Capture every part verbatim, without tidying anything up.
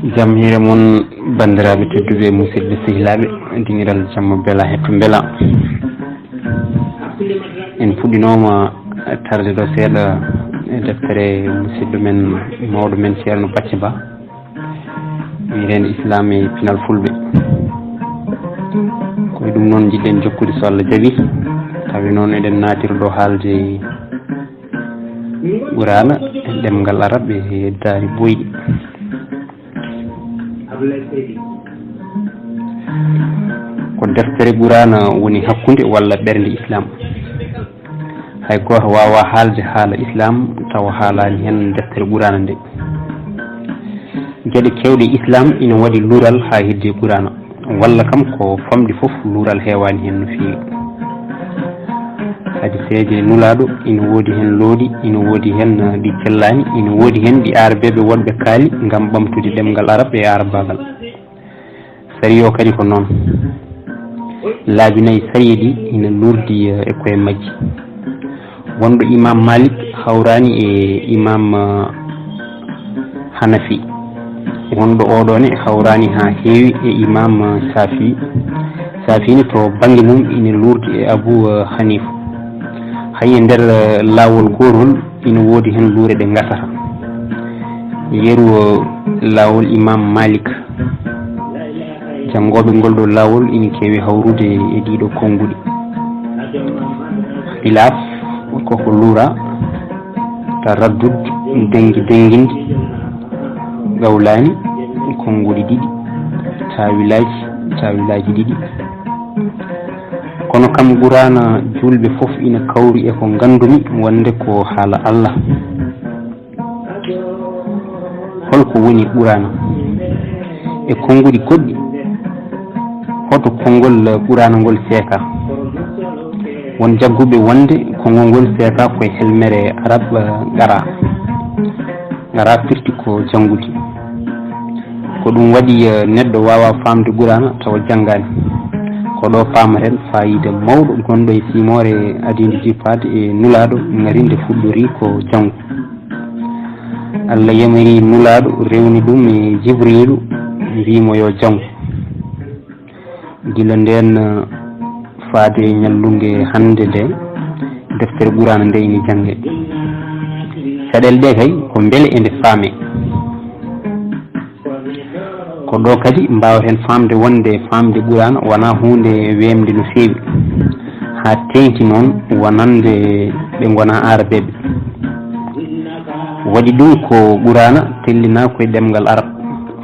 Jam hiire mon, banndiraaɓe tedduɓe, musidɓe sehilaaɓe, dingiral jamma bela hetto mbela. En puɗɗinooma tarde ɗo seeɗa e deftere musidɗo men, mawɗo men Ceerno Bacce Ba, wiyeteende Islam e pinal Fulɓe. Ko e ɗum noon njiɗɗen jokkude so Allah jaɓi. Tawi noon eɗen naatira ɗo haalde Quraana e ɗemngal Arab e daari boyɗi. Ko deftere Quraana woni hakkunde walla ɓernde Islam. Hay gooto waawaa haalde haala Islam tawa haalaani heen deftere Quraana nde. Geɗe keewɗe Islam ina waɗi luural haa heddi Quraana, walla kam ko famɗi fof luural heewaani heen no feewi. Hadiseeje Nulaaɗo ina woodi heen looɗi, ina woodi heen, eh, ɗi cellaani, ina woodi heen ɗi aarabeeɓe woɗɓe kaali ngam ɓamtude ɗemngal Arab e aarabaagal. Sariya o kadi ko noon. Laabi nayi sariya ɗi ina luurdi, eh, e koye majji. Wonɗo Imam Malik hawraani e Imam, eh, Hanafi. Wonɗo oɗo ne hawraani haa heewi e Imam, eh, Shafi. Shafi ne to bannge mum ina luurdi e Abu, eh, Hanifa. Hay e nder, eh, laawol gootol ina woodi heen luure ɗe ngatata. Yeru, eh, laawol Imam Malik. Janngooɓe ngol ɗo laawol ina keewi hawrude e ɗiɗo konnguɗi. Xilaaf koko luura, taraddud, denngi denngindi, qawlaani, konnguɗi ɗiɗi, taawilaaji, taawilaaji ɗiɗi. Kono kam Quraana, juulɓe fof ina kawri e ko nganndumi wonde ko haala Allah. Holko woni Quraana? E konnguɗi goɗɗi, hoto konngol Quraana ngol seeka? Won jagguɓe wonde konngol ngol seeka ko e helmere Arab, eh, qara. Qara firti ko janngude. Ko ɗum waɗi, eh, neɗɗo waawaa faamde Quraana tawa janngaani. Ko ɗo paamaten faayiida mawɗo gonɗo e siimoore adiinde jippaade e Nulaaɗo, ngari nde fuɗɗori ko janngu. Allah yamiri Nulaaɗo, rewni ɗum e Jibriilu, wii mo yo janngu. Gila ndeen, eh, faade ñallunge hannde nde, deftere Quraana nde ina jannge. Caɗeele ɗe kay ko mbele eɗe faame. Ko ɗo kadi mbaaweten faamde wonde faamde Quraana wonaa huunde weemde no feewi, haa teeŋti noon wonande ɓe ngonaa aarabeeɓe. Waɗi ɗum ko Quraana tellina ko e ɗemngal Arab,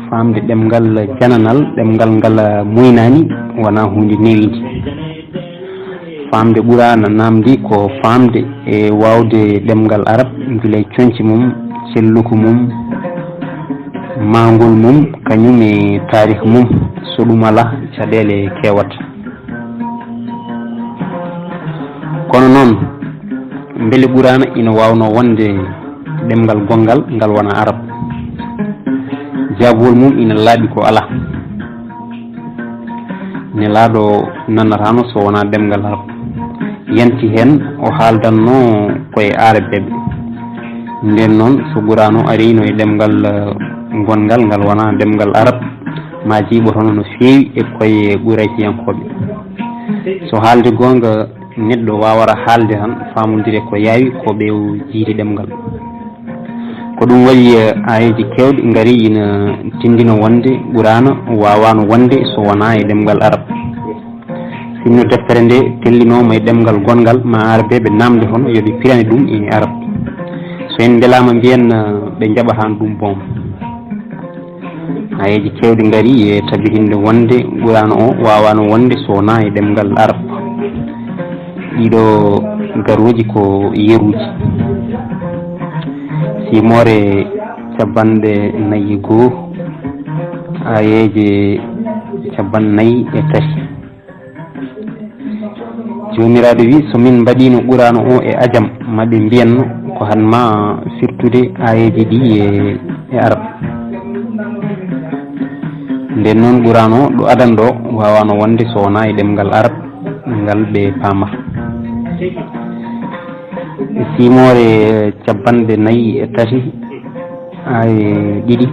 faamde ɗemngal jananal, ɗemngal ngal muynaani, wonaa huunde newiinde. Faamde Quraana naamndi ko faamde e waawde ɗemngal Arab, gila e coñce mum, celluka mum, maangol mum, kañum e taarikh mum. So ɗum alaa, caɗeele keewat. Kono noon, mbele Quraana ina waawnoo wonde ɗemngal gonngal ngal wonaa Arab? Jaabuwol mum ina laaɓi ko alaa. Nelaaɗo nanataano so wonaa ɗemngal Arab. Yanti heen o haaldanno ko e aarabeeɓe. Ndeen noon, so Quraana o ariino e ɗemngal, eh, gonngal ngal wonaa ɗemngal Arab, ma jiiɓotono no feewi e koye Quraysiyankooɓe. So haalde goonga, neɗɗo waawara haalde tan, faamondire ko yaawi ko ɓe o jiidi ɗemngal. Ko ɗum waɗi, eh, aayeeji keewɗi ngari ina tinndina wonde Quraana waawaano wonde so wonaa e ɗemngal Arab. Sinno deftere nde tellinooma e ɗemngal gonngal, ma aarabeeɓe naamnde hono yo ɓe pirane ɗum e Arab. So en mbelaama mbiyen, eh, ɓe njaɓataano ɗum boom. Aayeeji keewɗi ngari e tabitinde wonde Quraana o waawaano wonde so wonaa e ɗemngal Arab. Ɗiɗo garooji ko yeruuji. Siimoore capanɗe nayi e goo, aayeeje capanɗe nayi e tati. Joomiraaɗo wi, so min mbaɗiino Quraana o e ajam, ma ɓe mbiyanno ko han ma firtude aayeeje ɗi e, e Arab. Nden noon Quraana o ɗo adan ɗo waawaano wonde so wonaa e ɗemngal Arab ngal ɓe paamata. E siimoore capanɗe nayi e tati, aaye ɗiɗi.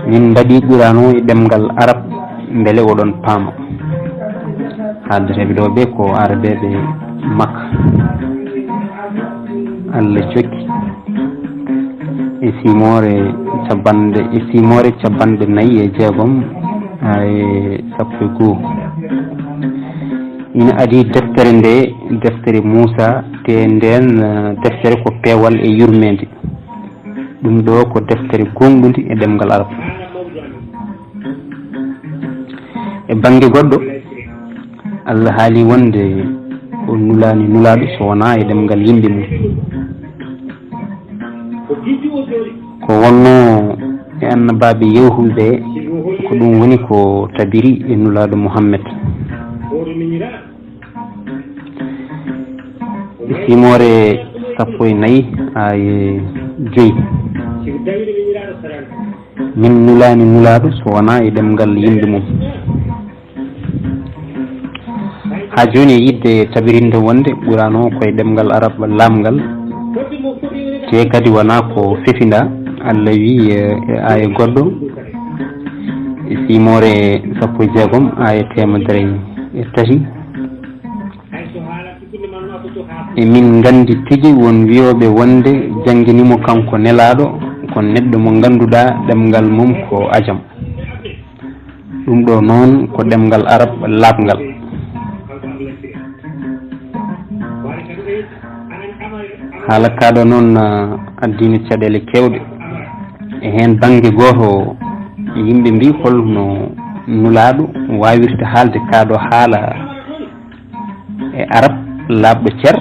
Min mbaɗi Qur'aanu e ɗemngal Arab mbele oɗon paama. Haaldeteeɓe ɗo ɓe ko Arabeeɓe Makka. Allah jokki e simoore cappanɗe, e simoore cappanɗe nayi e jeegom, e sappo e goo. Ina adii deftere nde, deftere Muusa, te ndeen, eh, deftere ko peewal e yurmeende. Ɗum ɗo ko deftere goonɗunde e ɗemngal Arab. E bannge goɗɗo, Allah haali wonde o nulaani nulaaɗo so wonaa e ɗemngal yimɓe mum. Ko wonnoo e annabaaɓe yawhuɓe, ko ɗum woni ko tabiri e nulaaɗo Muhammad. E simoore sappo e nayi, aaye joyi. Min nulaani nulaaɗo so wonaa e ɗemngal yimɓe mum. Haa jooni e yiɗde tabirinde wonde Qur'aanu o ko e ɗemngal Arab laaɓngal, te kadi wonaa ko fefinda. Allah wiyi e, e aaya goɗɗo, e simoore sappo e jeegom, aaya teemedere e tati. E min nganndi tigi won wiyooɓe wonde janngini mo kanko nelaaɗo ko neɗɗo mo ngannduɗaa ɗemngal mum ko ajam. Ɗum ɗo noon ko ɗemngal Arab laaɓngal. Haala kaa ɗo noon, ah, addii caɗeele keewɗe. E heen bannge gooto, yimɓe mbii holno nulaaɗo waawirta haalde kaa ɗo haala e Arab laaɓɗo cer,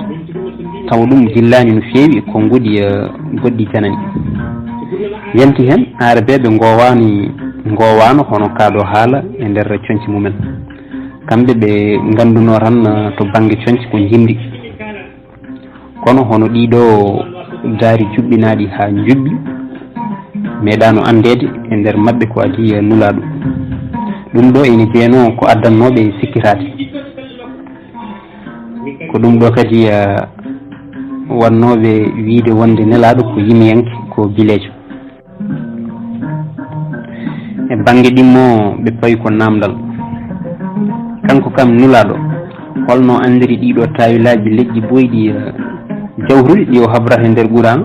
tawa ɗum jillaani no feewi e konnguɗi, eh, goɗɗi janani. Yanti heen, Aarabeeɓe ngoowaani, ngoowaano hono kaa ɗo haala e nder coñce mumen. Kamɓe ɓe nganndunoo tan, eh, to bannge coñce ko njimri. Kono hono ɗii ɗo gaari juɓɓinaaɗi haa njuɓɓi, meeɗaano anndeede e nder maɓɓe ko adii, eh, nulaaɗo. Ɗum ɗo ina jeyanoo ko addannooɓe e sikkitaade. Ko ɗum ɗo kadi, eh, wannooɓe wiyde wonde nelaaɗo ko yimiyanke, ko bileejo. E bannge ɗimmo, ɓe pawi ko naamndal. Kanko kam nulaaɗo, holno anndiri ɗii ɗo taawilaaji leƴƴi boyɗi, eh, jawruɗi ɗi o habrata e nder Qur'aanu?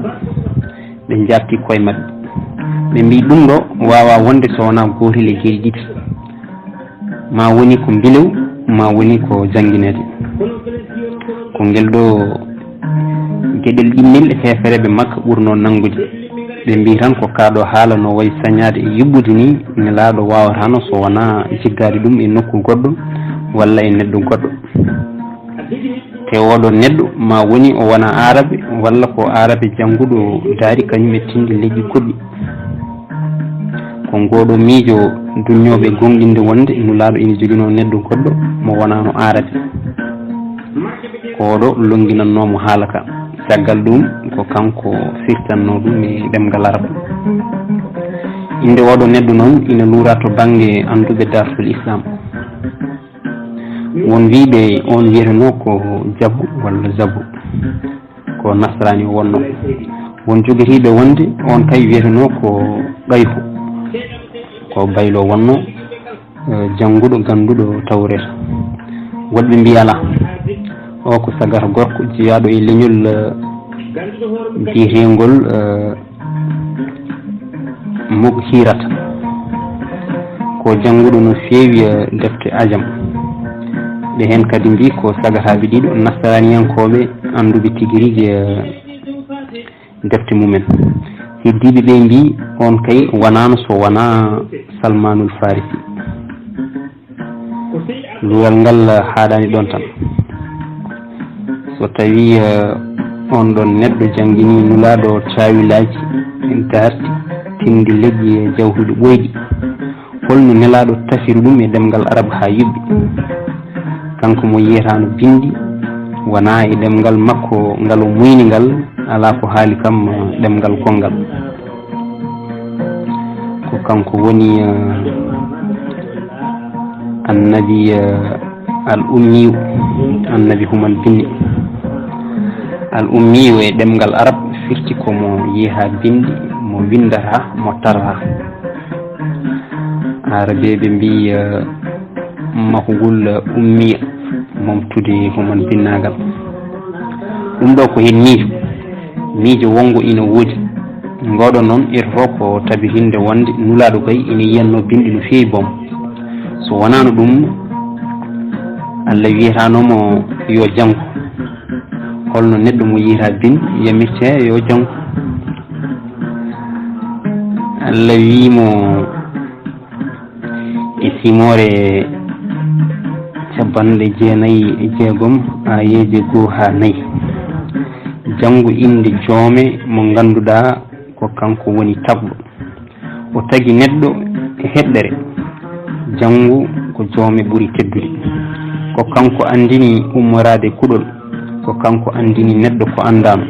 Ɓe njaabti koye maɓɓe. Ɓe mbii ɗum ɗo waawaa wonde so wonaa gootel e geɗe ɗiɗi. Maa woni ko mbilew, maa woni ko janngineede. Ko ngel ɗo geɗel ɗimmel heefereeɓe Makka ɓurnoo nanngude. Ɓe mbii tan ko kaa ɗo haala no wayi sañaade e yuɓɓude nii, nelaaɗo waawataano so wonaa jiggaade ɗum e nokku goɗɗo walla e neɗɗo goɗɗo. Te oɗo neɗɗo maa woni o wona Aarabe walla ko Aarabe jannguɗo daari kañum e tindi leƴƴi goɗɗi. Ko ngooɗo miijo duññooɓe goonɗinde wonde nulaaɗo ina joginoo neɗɗo goɗɗo mo wonaano Aarabe. Ko oɗo lonnginannoo mo haala ka. Caggal ɗum ko kanko firtannoo ɗum e ɗemngal Arab. Innde oɗo neɗɗo noon ina luura to bannge annduɓe Daartul Islam. Won wiyɓe on wiyetenoo ko Jabu walla Zabu, ko nasaraani o wonnoo. Won jogitiiɓe wonde on kay wiyetenoo ko Ɗayhu, ko baylo wonnoo, eh, jannguɗo, gannduɗo Tawreeta. Woɗɓe mbii alaa, o ko sagata gorko jeyaaɗo e leñol, eh, biyeteengol, eh, Mughirata, ko jannguɗo no feewi, eh, defte ajam. Ɓe heen kadi mbii ko sagataaɓe ɗiɗo nasaraaniyankooɓe annduɓe tigi rigi, eh, defte mumen. Heddiiɓe ɓe mbii on kay wonaano so wonaa Salmaanul Farisi. Luural ngal haaɗaani ɗoon tan. So tawii, eh, on ɗoon neɗɗo jannginii nulaaɗo taawilaaji, daarti, tindi leƴƴi e jawhuɗi ɓooyɗi, holno nelaaɗo tafiri ɗum e ɗemngal Arab haa yuɓɓi? Kanko mo yiyetaano binndi, wonaa e ɗemngal makko ngal o muyni ngal, alaa ko haali kam, eh, ɗemngal gonngal. Ko kanko woni, eh, annabi, eh, al ummiyu, annabi humal binndi. Al ummiyu e ɗemngal Arab firti ko mo yeeha binndi, Mo winndata, mo tarata. Aarabeeɓe mbiyi, eh, mahugul, eh, ummiya, momtude ko mon binnaagal. Ɗum ɗo ko heen miijo. Miijo wonngo ina woodi. Ngooɗo noon, etoto ko tabitinde wonde Nulaaɗo kay ina yiyatnoo binndi no feewi boom. So wonaano ɗum, Allah wiyataano mo yo janngu. Holno neɗɗo mo yiyata binndi yamirtee yo janngu? Allah wii mo e Simoore capanɗe jeenayi e jeegom, aayeeje goo haa nayi. Janngu innde joome mo ngannduɗaa ko kanko woni tagɗo. O tagi neɗɗo e heɗɗere. Janngu ko joome ɓuri teddude. Ko kanko anndini ummoraade kuɗol. Ko kanko anndini neɗɗo ko anndaano.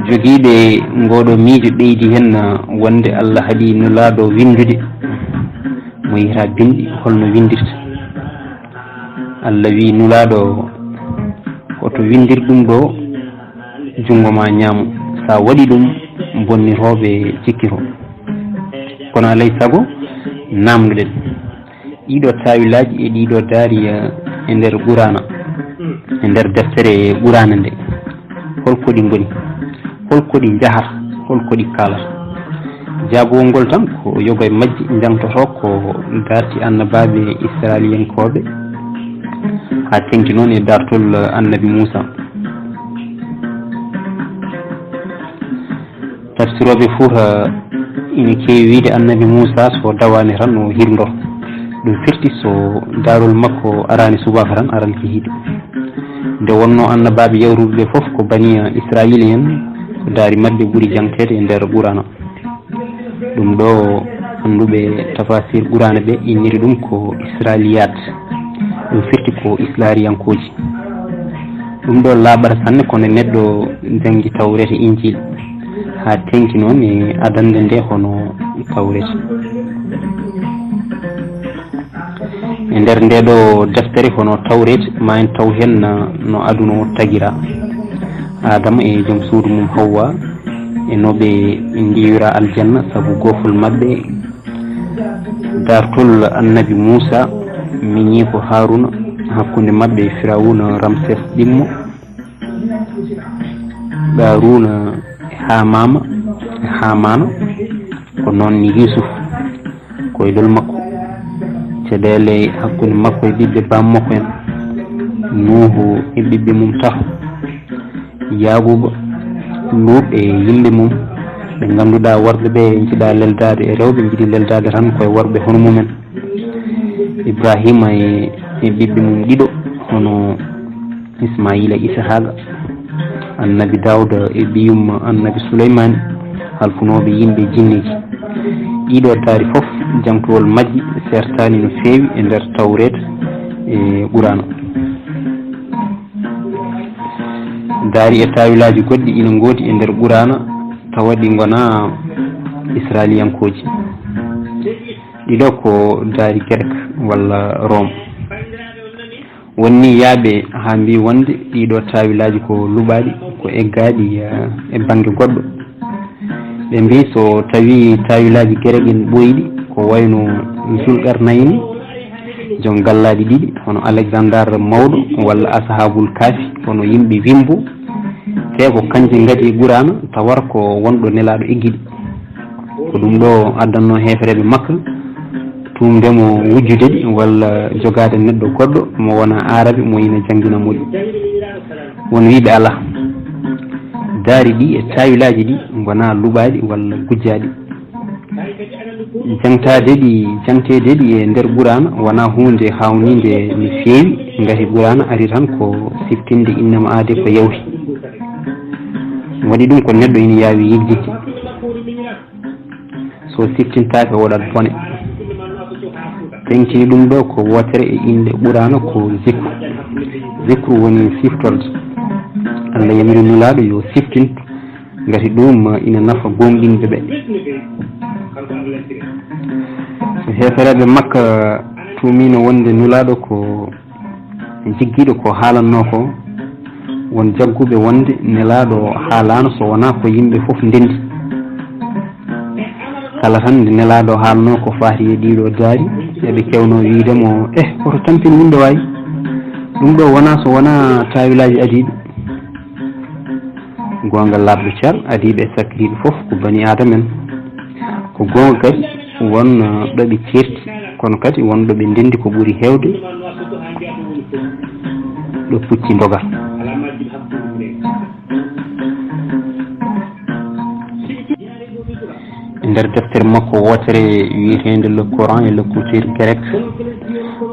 Jogiiɓe ngooɗo miijo ɓeydi heen wonde Allah haɗi Nulaaɗo winndude mo yiyata binndi holno winndirta. Allah wii Nulaaɗo, ko to winndir ɗum ɗo junngo ma ñaamo. So a waɗi ɗum, bonnirooɓe cikkito. Kono alay sago, naamndoɗen. Ɗiɗo taawilaaji e ɗiɗo daari, eh, e nder Quraana, e nder deftere Quraana nde, holko ɗi ngoni? Holko ɗi njahata? Holko ɗi kaalata? Jaabowol ngol tan ko yoga e majji njangtoto ko daarti annabaaɓe Israayiiliyankooɓe, haa teŋti noon e daartol, eh, annabi Muusaa. Tafsirooɓe Fuuta ina keewi wiyde Annabi Muusaa so dawaani tan o hirndor. Ɗum firti so daarol makko araani subaka tan aran ko hiide. Nde wonnoo annabaaɓe yawruɓe ɓe fof ko bani Israayiila en, ko daari maɓɓe ɓuri jangteede e nder Quraana. Ɗum ɗo annduɓe tafasir Quraana ɓe inniri ɗum ko Israayiiliyaat. Ɗum firti ko Israayiiliyankooji. Ɗum ɗo laaɓata sanne ko nde neɗɗo janngi Tawreeta Injiil, haa teŋti noon e adannde nde hono Tawreeta. E nder nde ɗo deftere hono Tawreeta, ma en taw heen no aduna o tagira. Aadama e joom suudu mum Hawwa, e no ɓe ndiiwira aljanna sabu goofol maɓɓe. Daartol annabi Muusaa, miñiiko Haaruuna, hakkunde maɓɓe e Firawna Ramses ɗimmo. Qaaruuna e Haamaama, e Haamaana, ko noon ni Yuusuf, koyɗol makko. Caɗeele hakkunde makko e ɓiɓɓe baam makko en, Nuuhu e ɓiɓɓe mum tato. Yaaquuba, Luut e yimɓe mum, ɓe ngannduɗaa worɓe ɓe njiɗaa leldaade e rewɓe, njiɗi leldaade tan koye worɓe hono mumen. Ibraahiima e, e ɓiɓɓe mum ɗiɗo, hono Ismaayiila e Ishaaqa, Annabi Daawda e ɓiyum Annabi Suleymaani, halfunooɓe yimɓe e jinneeji. Ɗiɗo taari fof, jangtowol majji seertaani no feewi e nder Tawreeta e Quraana. Daari e taawilaaji goɗɗi ina ngoodi e nder Quraana, tawa ɗi ngonaa Israayiiliyankooji. Ɗiɗo ko daari Gerek walla Room. Wonni yaaɓe haa mbii wonde ɗiɗo taawilaaji ko luɓaaɗi, ko eggaaɗi, eh, e bannge goɗɗo. Ɓe mbii so tawii taawilaaji Gerek en ɓooyɗi, ko wayno Zulqarnayni, joom gallaaɗi ɗiɗi, hono Alexander Mawɗo, walla Ashaabul Kahfi, hono yimɓe Wimbo, tee ko kañje ngaɗi Quraana, tawata ko wonɗo Nelaaɗo eggi ɗi. Ko ɗum ɗo addannoo heefereeɓe Makka tuumde mo wujjude ɗi walla jogaade neɗɗo goɗɗo mo wonaa Aarabe mo ina janngina mo ɗi. Won wiyɓe alaa. Daari ɗi e taawilaaji ɗi ngonaa luɓaaɗi walla gujjaaɗi. Jangtaade ɗi, jangteede ɗi e nder Quraana wonaa huunde haawniinde no feewi, ngati Quraana ari tan ko siftinde innama aade ko yawti. Waɗi ɗum ko neɗɗo ina yaawi yejjitde. So siftintaake, o waɗat bone. Teŋtini ɗum ɗo ko wootere e inɗe Quraana ko zikru. Zikru woni siftorde. Allah yamiri Nulaaɗo yo siftin, ngati ɗum ina nafa gooŋɗinɓe ɓe. So heefereeɓe Makka tuumiino wonde Nulaaɗo ko jiggiiɗo ko haalannoo ko, Won jagguɓe wonde Nelaaɗo haalaano so wonaa ko yimɓe fof ndenndi. Kala tan nde Nelaaɗo haalnoo ko faati e ɗiiɗo daari, eɓe kewnoo wiyde mo, "Eh, hoto tampin yimɓe waay. Ɗum ɗo wonaa so wonaa taawilaaji adiiɓe." Goonga laaɓɗo cer, adiiɓe e sakkitiiɓe fof ko bani Aadama en. Ko goonga kadi, won, eh, ɗo ɓe ceerti, kono kadi won ɗo ɓe ndenndi ko ɓuri heewde ɗo pucci ndoga. E nder deftere makko wootere wiyeteende Le Coran et le Culture Grecque,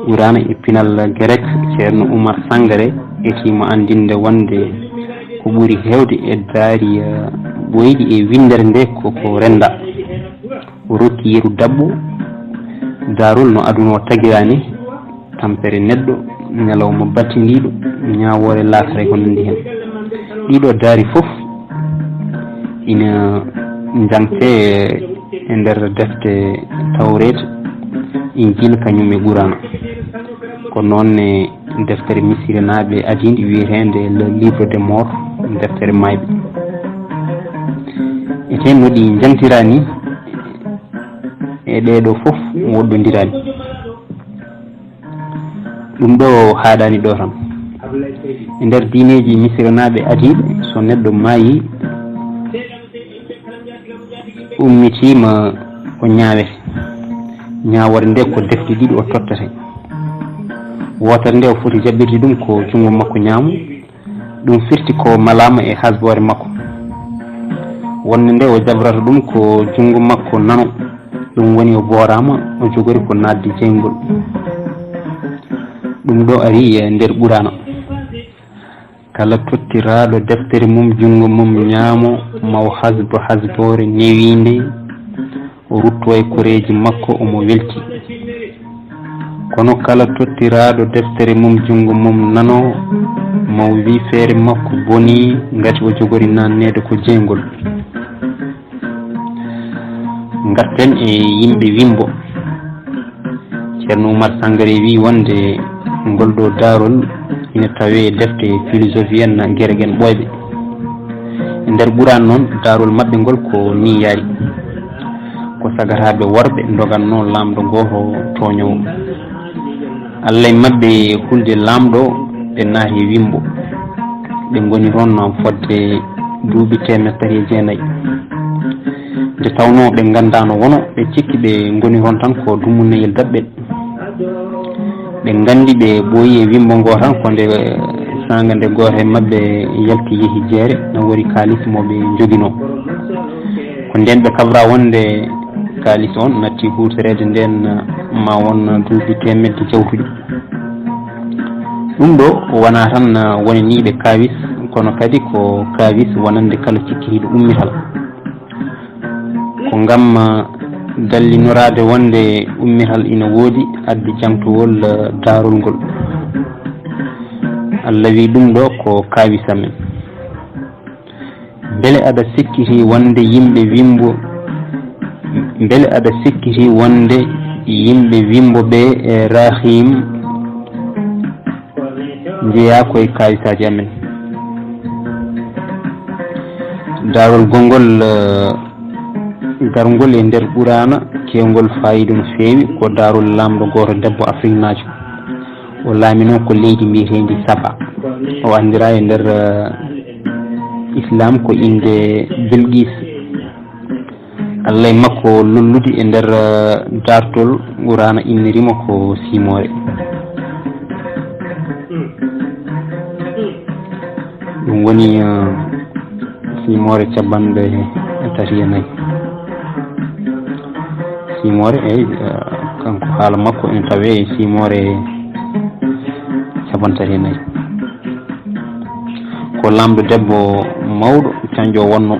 Qur'an e pinal Grek, Ceerno Umar Sangare etiima anndinde wonde ko ɓuri heewde e daari, eh, ɓooyɗi e winndere nde ko ko rennda. O rokki yeru daɓɓo, daarol no aduna o tagiraa ni, tampere neɗɗo, ñalawma battindiiɗo, ñaawoore laakara e ko nanndi heen. Ɗiɗo daari fof ina njangtee e nder defte Tawreeta, Injiila kañum e Qur'aana. Ko noon ne deftere Misiranaaɓe adiinde wiyeteende Le Livre des Morts, deftere maayɓe. E tee no ɗi njangtiraa ni, e ɗee ɗoo fof woɗɗondiraani. Ɗum ɗo haaɗaani ɗo tan. E nder diineeji Misiranaaɓe adiiɓe, so neɗɗo maayii, ummitiima, o ñaawete. Ñaawoore nde ko defte ɗiɗi o tottete. Wootere nde o foti jaɓirde ɗum ko junngo makko ñaamo. Ɗum firti ko malaama e hasboore makko. Wonde nde o jaɓrata ɗum ko junngo makko nano. Ɗum woni o booraama, o jogori ko naatde jeyngol. Ɗum ɗo ari e nder Qur'aana. Kala tottiraaɗo deftere mum junngo mum ñaamo, ma o hasbo hasboore newiinde, o rutto e koreeji makko, omo welti. Kono kala tottiraaɗo deftere mum junngo mum nano, ma o wi feere makko bonii, ngati o jogori naanneede ko jeyngol. Ngarten e yimɓe wimbo. Ceerno Umar Sangare wi wonde ngol ɗo daarol ina tawee e defte philosophe en Gerek en ɓooyɓe. E nder Qur'aan noon, daarol maɓɓe ngol ko nii yaari. Ko sagataaɓe worɓe ndogatnoo laamɗo gooto tooñoowo. Alla e maɓɓe hulde laamɗo, ɓe naati e wimbo. Ɓe ngoni toon fodde duuɓi teemeɗɗe tati e jeenayi. Nde tawnoo ɓe nganndaano wano, ɓe cikki ɓe ngoni toon tan ko dummuneyel daɓɓel. Ɓe nganndi ɓe ɓooyi e wimbo ngo tan ko nde saanga nde gooto e maɓɓe yalti yehi jeere, na wori kaalis mo ɓe njoginoo. Ko ndeen ɓe kabra wonde kaalis on natti huutoreede ndeen ma won duuɓi teemedde jawtuɗi. Ɗum ɗo wonaa tan wonaniiɓe kaawis, kono kadi ko kaawis wonande kala cikkitiiɗo ummital. Ko ngam, ah, dallinoraade wonde ummital ina woodi, addi jaŋtowol, ah, daarol ngol. Alla wi ɗum ɗo ko kaawis amen. Mbele aɗa sikkiti wonde yimɓe wimbo, mbele aɗa sikkiti wonde yimɓe wimbo ɓe e Rahim njeyaa ko e kaalisaaji amen. Daarol gonngol, eh, garngol e nder Quraana, keewngol faayiida no feewi, ko daarol laamɗo gooto debbo Afriknaajo. O laaminoo ko leydi mbiyeteendi Saba. O anndiraa e nder, eh, Islaam ko innde Bilqis. Alla e makko lollude e nder, eh, daartol Quraana inniri mo ko Siimoore. Ɗum woni, eh, Siimoore capanɗe tati e nayi. Siimoore, eyi, eh, kanko haala makko ene tawee e Siimoore capanɗe tati e nayi. Ko laamɗo debbo mawɗo, canjo wonno.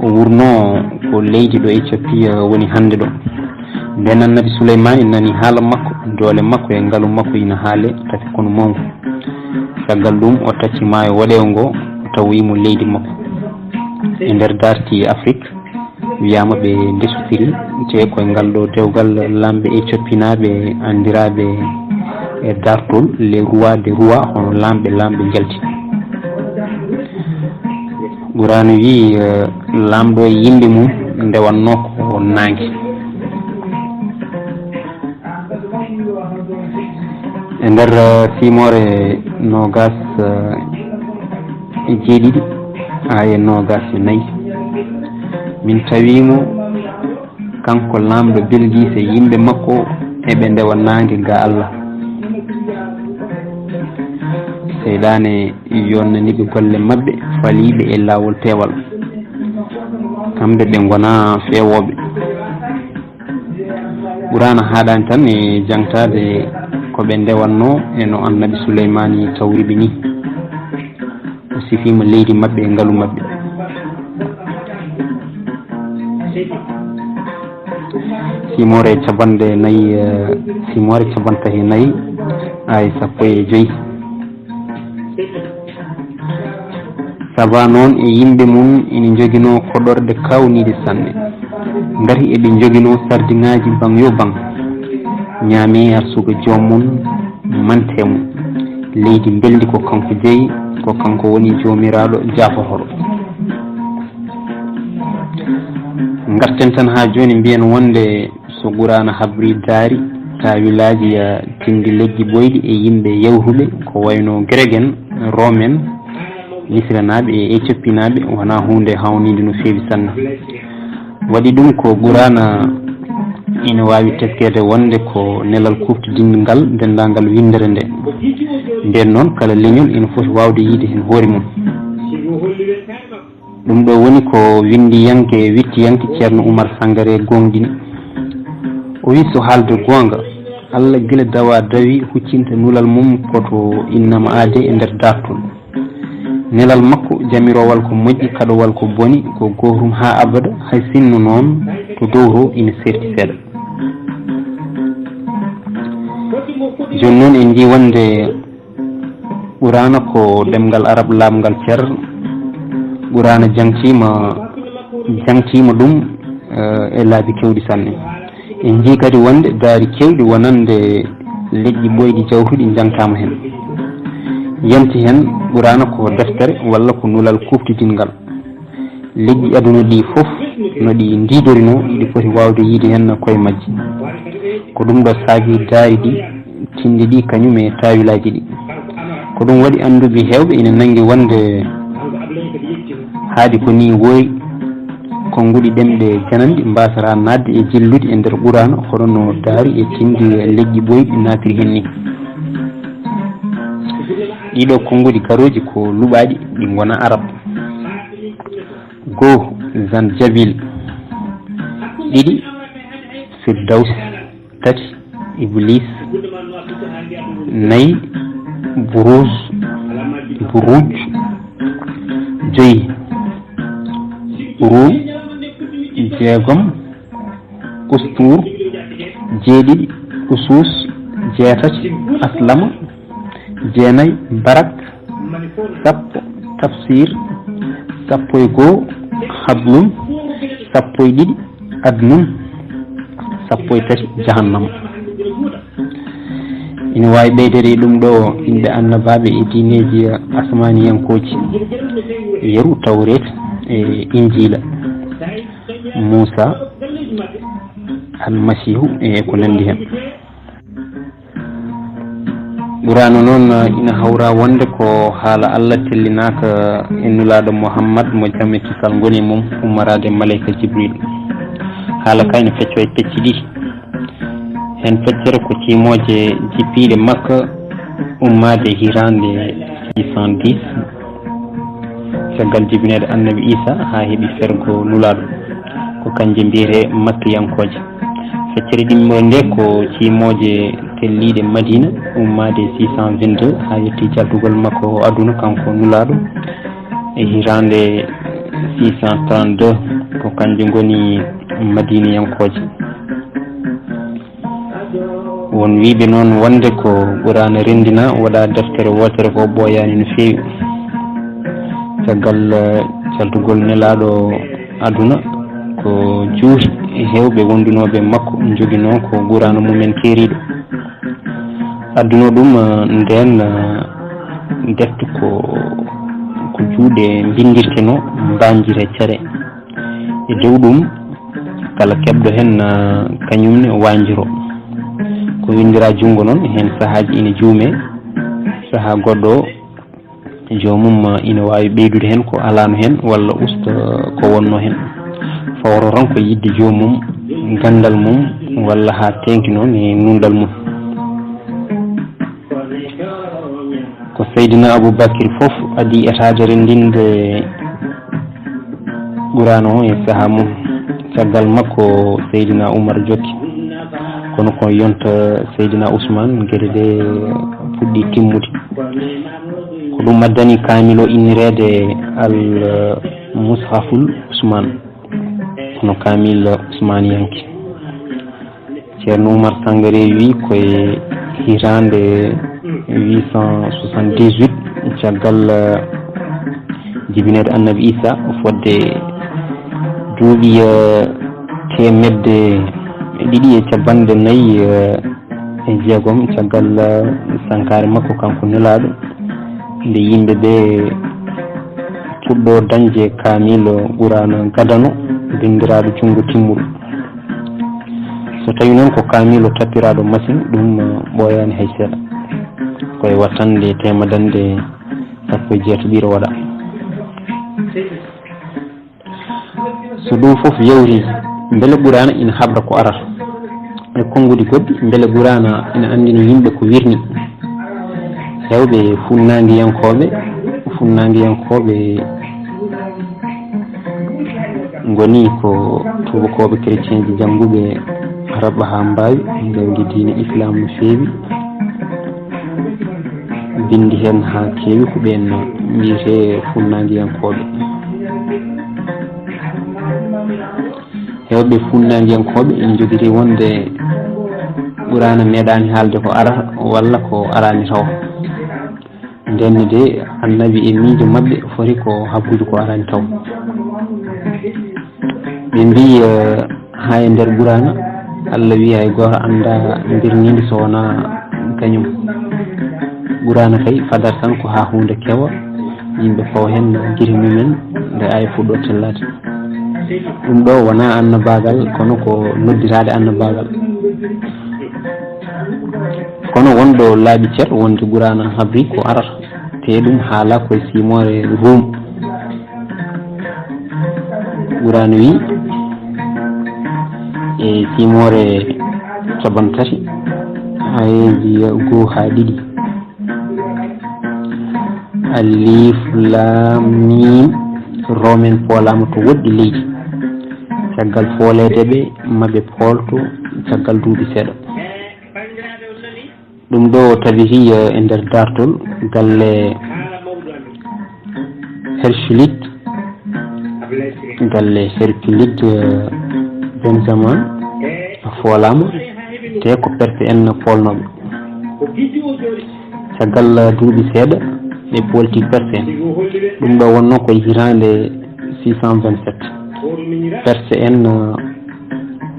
O wurnoo ko leydi ɗo Ethiopie woni hannde ɗo. Nden Annabi Suleymaani nani haala makko, doole makko e ngalu makko ina haale tafi konu mawngu. Caggal ɗum o tacci maayo woɗeewo ngo, o tawoyi mo leydi makko. E nder daarti Afrik, wiyaama ɓe ndesotiri, te ko e ngal ɗo dewgal laamɓe Ethiopinaaɓe anndiraaɓe e daartol les rois des rois, hono laamɓe laamɓe njalti. Quraana wiyi, eh, laamɗo e yimɓe mum ndewannoo ko naange. E nder, eh, simoore noogaas, eh, e jeeɗiɗi, aaye noogaas e nayi, min tawi mo, kanko laamɗo Bilgiis e yimɓe makko, eɓe ndewa naange ga Allah. Seyɗaane yonnani ɓe golle maɓɓe, fali ɓe e laawol peewal. Kamɓe ɓe ngona feewooɓe. Quraana haaɗaani tan e jaŋtaade ko ɓe ndewannoo e no Annabi Suleymaani tawri ɓe nii. O sifiima leydi maɓɓe e ngalu maɓɓe. Simoore capanɗe nayi, eh, simoore capantati e nayi, aaye sappo e joyi. Saba noon e yimɓe mum ina njoginoo koɗorɗe kaawniiɗe sanne. Ngati eɓe njoginoo sardiŋaaji baŋ yo baŋ. Ñaamee arsuka joom mum, mantee mo. Leydi mbelndi ko kanko jeyi, ko kanko woni joomiraaɗo jaaforooɗo. Ngarten tan haa jooni mbiyen wonde so Quraana habri daari taawilaaji ya tindi leƴƴi ɓooyɗi e yimɓe yawruɓe ko wayno Grek en, Room en, Misranaaɓe e Etiopinaaɓe wonaa huunde hawniinde no feewi sanne. Waɗi ɗum ko Quraana ina waawi teskeede wonde ko nelal kuuftidingal denndaangal winndere nde. Ndeen noon, kala leñol ina foti waawde yiyde heen hoore mum. Ɗum ɗo woni ko winndiyanke, wittiyanke Ceerno Umar Sangare gooŋɗini. O wi, so haalde goonga, Allah gila dawa dawi huccinta nulal mum ko to innama aade e nder daartol. Nelal makko jamiroowal ko moƴƴi, kaɗowal ko boni, ko gootum haa abada, hay sinno noon to dow to ina seerti seeɗa. Jooni noon en njii wonde Quraana ko ɗemngal Arab laaɓngal cer. Quraana jaŋtiima, jaŋtiima ɗum, eh, e laabi keewɗi sanne. En njii kadi wonde daari keewɗi wonande leƴƴi ɓooyɗi jawtuɗi njaŋtaama heen. Yanti heen Quraana ko deftere walla ko nulal kuuftidingal. Leƴƴi aduna ɗi fof no ɗi ndiidorinoo, iɗi poti waawde yiyde heen koye majji. Ko ɗum ɗo saagi daari ɗi, tindi ɗi kañum e taawilaaji ɗi. Ko ɗum waɗi annduɓe heewɓe ina nanngi wonde haadi ko nii woori, konnguɗi ɗemɗe jananɗe mbaasata naatde e jillude e nder Quraana, hono no daari e tindi leƴƴi ɓooyɗi naatiri heen nii. Ɗiɗo konnguɗi garooji ko luɓaaɗi, ɗi ngona Arab. Goo, Zanjabil. Ɗiɗi, Firdaws. Tati, Iblis. Nayi, Buruz, Buruj. Joyi, Rum. Jeegom, Ustur. Jeeɗiɗi, Usus. Jeetati, Aslama. Jeenayi, Barak. Sappo, Tafsir. Sappo e goo, Hablum. Sappo e ɗiɗi, Adnun. Sappo e tati, Jahannama. Ina waawi ɓeydeede e ɗum ɗo, innde annabaaɓe e diineeji asmaaniyankooji, yeru Tawreet e Injiila, Muusa, Almasiihu e ko nanndi heen. Quraana noon ina hawra wonde ko haala Allah tellinaaka e Nulaaɗo Muhammad mo jam e kisal ngoni e mum, ummaraade Maleyka Jibril. Haala ka ina feccoo e pecce ɗiɗi. Heen feccere ko ciimooje jippiiɗe Makka ummaade hitaande six cent dix, caggal jibineede Annabi Iisa haa heɓi fergo Nulaaɗo, ko kanje mbiyetee Makkiyankooje. Feccere ɗimmoore nde ko ciimooje telliiɗe Madiina, ummaade six cent vingt-deux haa yettii jardugol makko aduna, kanko Nulaaɗo, e hitaande six cent trente-deux, ko kanje ngoni Madiiniyankooje. Won wiyɓe noon wonde ko Quraana renndina, waɗa deftere wootere ko ɓooyaani no feewi. Caggal, eh, caltugol Nelaaɗo aduna, ko juuti e heewɓe wondunooɓe e makko njoginoo ko Quraana mumen keeriiɗo. Adduno ɗum, eh, ndeen, eh, defte ko Ko juuɗe mbinndirtenoo mbaanjire cere. E dow ɗum, kala keɓɗo heen, ah, kañum ne waanjiroo. Ko winndira junngo noon, heen sahaaji ina juumee, sahaa goɗɗo o, joomum, ah, ina waawi ɓeydude heen ko alaano heen walla usta ko wonnoo heen. Fawro tan ko yiɗde joomum, ganndal mum, walla haa teeŋti noon e nunɗal mum. Ko Seydina Abubakir fof adii etaade renndinde Qur'aana o e sahaa mum. Caggal makko, Seydina Umar jokki. Kono ko yonta Seydina Usmaan, geɗe ɗe puɗɗi timmude. Ko ɗum addani kaamil o innireede Al Mushaful Usmaan. Kono kaamil Usmaaniyanke. Ceerno Umar Sangare wi ko e hitaande huit cent soixante-dix-huit, caggal, eh, jibineede Annabi Isa, fodde duuɓi, eh, teemedde ɗiɗi e capanɗe nayi, eh, e jeegom, caggal, eh, sankaare makko kanko Nelaaɗo, nde yimɓe ɓe puɗɗoo dañde kaamil Qur'aana gadano, binndiraaɗo junngo timmuɗo. So tawii noon ko kaamil tappiraaɗo machine, ɗum, eh, ɓooyaani hay seeɗa. Ko e wattande teemedannde sappo e jeetaɓiire waɗa. So ɗum fof yawtii, mbele Qur'aana ina habra ko arata? E konnguɗi goɗɗi, mbele Qur'aana ina anndina yimɓe ko wirnii? Heewɓe funnaangiyankooɓe, funnaangiyankooɓe ngoni ko tuubakooɓe, chrétienji jannguɓe Arab haa mbaawi, njanngi diine Islaam no feewi, binndi heen haa keewi, ko ɓeen wiyetee funnaangiyankooɓe. Heewɓe funnaangiyankooɓe ina njogiti wonde Qur'aana meeɗaani haalde ko arata walla ko araani taw. Ndeen ne de, Annabi e miijo maɓɓe foti ko habbude ko araani taw. Ɓe mbii, eh, haa e nder Qur'aana, Allah wii hay gooto anndaa mbirniinde so wonaa kañum. Qur'aana kay fadata tan ko haa huunde kewa, yimɓe pawa heen gite mumen, nde aaya fuɗɗoo tellaade. Ɗum ɗo wonaa annabaagal, kono ko noddiraade annabaagal. Kono won ɗo laaɓi cer wonde Qur'aana habri ko arata, te ɗum haala koye simoore Ruum. Qur'aana wi e simoore capanɗe tati, aayeeji goo haa ɗiɗi. Alif, Laam, Miim, Roomen poolaama to woɗɗi leydi. Caggal fooleede ɓe, ma ɓe poolto caggal duuɓi seeɗa. Ɗum ɗo o tabiti, eh, e nder daartol galle Hercules, galle Hercules, eh, Benjamin foolaama, te ko Perse en poolnooɓe. Caggal duuɓi seeɗa, ɓe poolti Perse en. Ɗum ɗo wonnoo ko e hitaande six cent vingt-sept. Perse en, eh,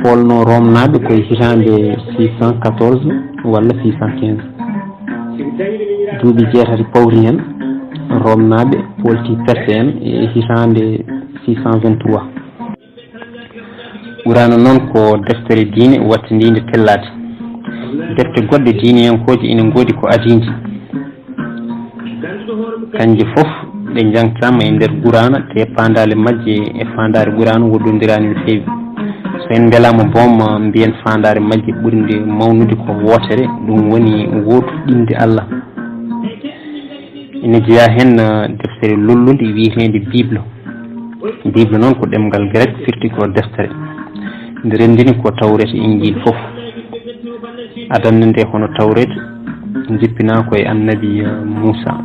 poolno Roomnaaɓe ko e hitaande six cent quatorze walla six cent quinze. Duuɓi jeetati pawri heen, Roomnaaɓe poolti Perse en e hitaande six cent vingt-trois. Qur'aana noon ko deftere diine wattindiinde tellaade. Defte goɗɗe diineyankooje ina ngoodi ko adiinde. Kanje fof ɗe njangtaama e nder Qur'aana, te faandaale majje e faandaare Qur'aana woɗɗondiraani no feewi. So en mbelaama boom, mbiyen faandaare majje ɓurnde mawnude ko wootere, ɗum woni wootuɗinde Allah. Ina jeyaa heen, eh, deftere lollunde wiyeteende Bible. Bible noon ko ɗemngal grek, firti ko deftere. Nde renndini ko Tawreeta, Injiil fof. Adannde nde hono Tawreeta, jippinaa ko e Annabi, eh, Muusaa.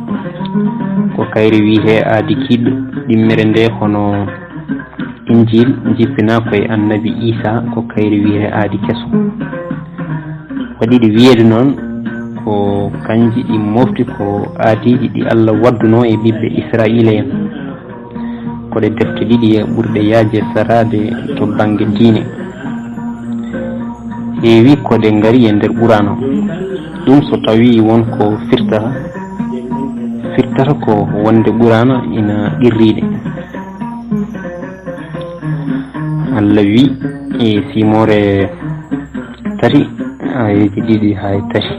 Ko kayre wiyetee Aadi Kiiɗɗo. Ɗimmere nde hono Injiil, jippinaa ko e Annabi Iisaa, ko kayre wiyetee Aadi Keso. Waɗi ɗi wiyeede noon, ko kanji ɗi mofti ko aadiiji ɗi Allah waddunoo e ɓiɓɓe Israa'iila en. Ko ɗe defte ɗiɗi ɓurɗe yaajde saraade to bannge diine. Heewi ko ɗe ngari e nder Qur'aana. Ɗum so tawii won ko firtata, Firtata ko wonde Quraana ina qirriiɗe. Allah wi e simoore tati, aayeeji ɗiɗi haa e tati.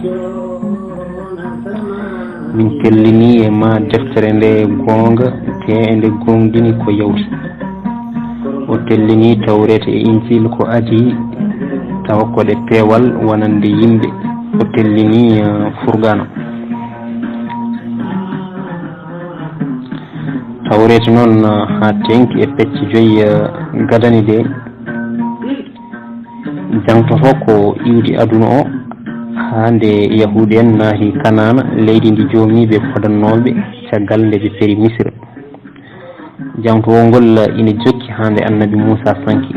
Min tellini e ma deftere nde goonga, te eɗe goongɗini ko yawti. O tellini Tawreeta e Injiil ko adii, tawa ko ɗe peewal wonande yimɓe. O tellini, eh, Furqaana. Tawreeta noon, eh, haa teeŋti e pecce joyi, eh, gadani ɗe. Jangtoto ko iwdi aduna o, haa nde Yahuudu en naati Kanaana, leydi ndi joomiiɓe fodannooɓe, caggal nde ɓe peri Misira. Jangtowol ngol ina jokki haa nde Annabi Muusaa sanki.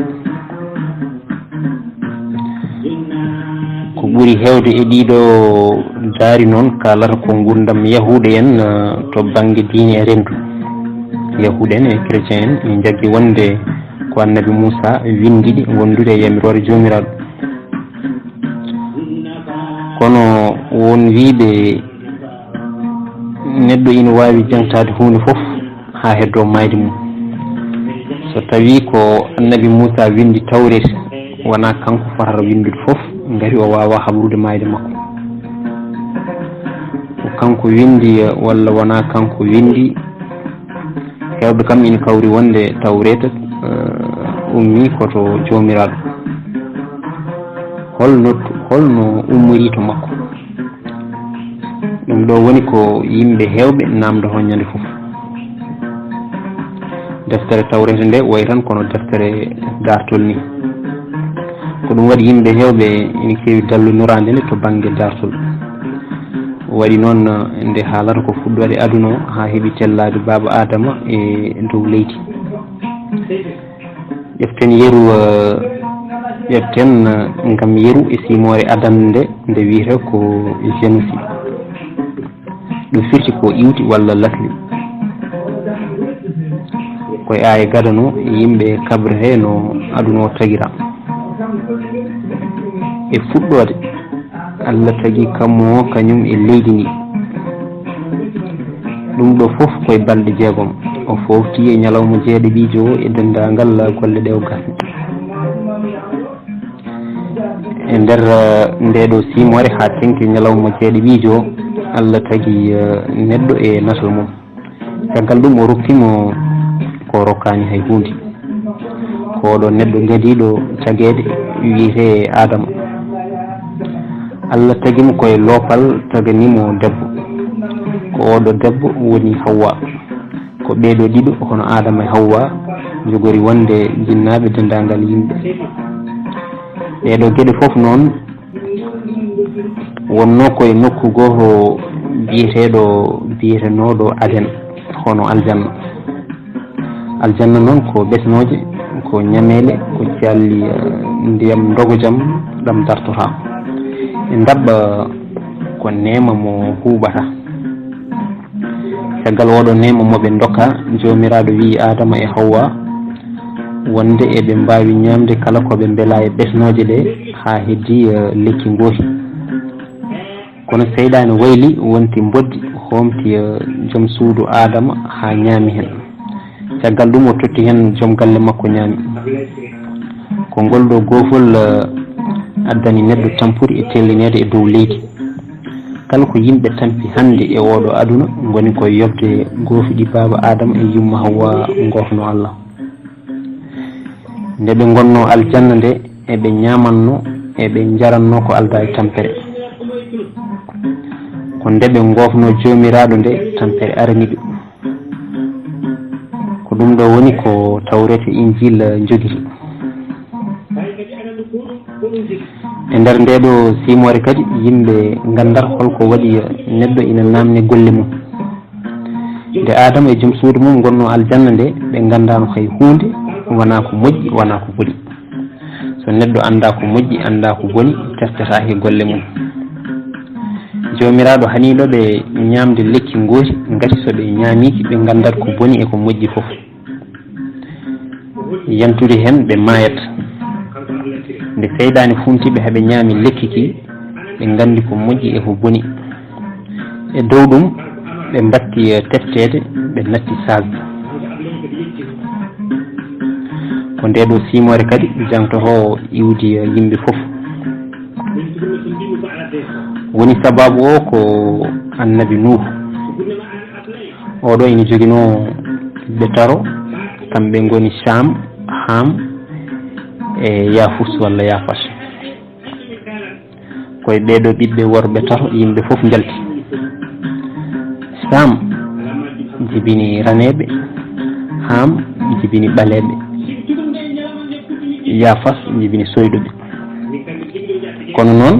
Ko ɓuri heewde e ɗiɗo daari noon kaalata ko nguurndam Yahuudu en, eh, to bannge diine e renndo. Yahuudu en e chrétien en ina njaggi wonde ko Annabi Muusaa winndi ɗi wondude e yamiroore Joomiraaɗo. Kono won wiyɓe neɗɗo ina waawi jangtaade huunde fof haa heddoo maayde mum. So tawii ko Annabi Muusaa winndi Tawreeta, wonaa kanko fotata winndude fof, ngati o waawaa habrude maayde makko. Ko kanko winndi, eh, walla wonaa kanko winndi, heewɓe kam ina kawri wonde Tawreeta, eh, ummii ko to Joomiraaɗo. Holno, holno ummorii to makko? Ɗum ɗo woni ko yimɓe heewɓe naamndotoo ñande fof. Deftere Tawreeta nde wayi tan kono deftere daartol ni. Ko ɗum waɗi yimɓe heewɓe ina keewi dalloniraade nde to bannge daartol. Waɗi noon, eh, nde haalata ko fuɗɗoode aduna o haa heɓi tellaade baaba Aadama e dow leydi. Ƴeften yeru, eh, ƴeften, eh, ngam yeru e simoore adannde nde wiyetee ko Génésis. Ɗum firti ko iwdi walla lasli. Ko e aaya gadano yimɓe kabrete no aduna o tagira. E fuɗɗoode, Allah tagi kammu o kañum e leydi ndi. Ɗum ɗo fof ko e balɗe jeegom. O foofti e ñalawma jeeɗiɗiijo o e denndaangal golle ɗe o gasni. E nder, eh, nde ɗo simoore haa teŋti ñalawma jeeɗiɗiijo o, Allah tagi, eh, neɗɗo e natal mum. Caggal ɗum o rokki mo ko rokkaani hay huunde. Ko oɗo neɗɗo gadiiɗo tageede wiyetee Aadama. Allah tagi mo ko e loopal, tagani mo debbo. Ko oɗo debbo woni Hawwa. Ko ɓeeɗo ɗiɗo, hono Aadama e Hawwa, njogori wonde jinnaaɓe denndaangal yimɓe. Ɗeeɗo geɗe fof noon wonnoo ko e nokku gooto biyeteeɗo, biyetenooɗo Aden, hono aljanna. Aljanna noon ko ɓesnooje, ko ñameele, ko calli, eh, ndiyam ndogojam ɗam dartotaako. E ndaɓɓa ko neema mo huuɓata. Caggal oɗo neema mo ɓe ndokka, Joomiraaɗo wi'i Aadama e Hawwa wonde eɓe mbaawi ñaamde kala ko ɓe mbela e ɓesnooje ɗe haa heddii, eh, lekki ngooti. Kono seyɗaane wayli, wonti mboddi, hoomti, eh, joom suudu Aadama haa ñaami heen. Caggal ɗum o totti heen joom galle makko ñaami. Ko ngol ɗo goofol, eh, addani neɗɗo tampudi e tellineede e dow leydi. Kala ko yimɓe tampi hannde e oɗo aduna ngoni ko yoɓde goofi ɗi baaba Aadama e yumma Hawwa ngoofno Allah. Nde ɓe ngonnoo aljanna nde, eɓe ñaamanno, eɓe njaranno ko aldaa e tampere. Ko nde ɓe ngoofno Joomiraaɗo nde tampere arani ɓe. Ko ɗum ɗo woni ko Tawreeta e Injiil njogiti. E nder ndee ɗo simoore kadi, yimɓe nganndata hol ko waɗi neɗɗo ina naamne golle mum. Nde Aadama e joom suudu mum ngonnoo aljanna nde, ɓe nganndaano hay huunde, wonaa ko moƴƴi, wonaa ko boni. So neɗɗo anndaa ko moƴƴi, anndaa ko boni, tertetaake golle mum. Joomiraaɗo haniino ɓe ñaamde lekki ngooti, ngati so ɓe ñaamiiki, ɓe nganndat ko boni e ko moƴƴi fof. Yantude heen, ɓe maayat. Nde seyɗaane funti ɓe, haa ɓe ñaami lekki ki, ɓe nganndi ko moƴƴi e ko boni. E dow ɗum, Ɓe mbatti, eh, tefteede, ɓe natti saasde. Ko ndee ɗoo siimoore kadi jangtotoo iwdi, eh, yimɓe fof. Woni sabaabu o ko Annabi Nuuhu. Oɗo ina joginoo ɓiɓɓe taro, kamɓe ngoni Saam, Haam, e Yaafus walla Yaafas. Ko e ɓee ɗoo ɓiɓɓe worɓe tato yimɓe fof njalti. Saam jibini raneeɓe, Haam jibini ɓaleeɓe, Yaafas jibini soyɗuɓe. Kono noon,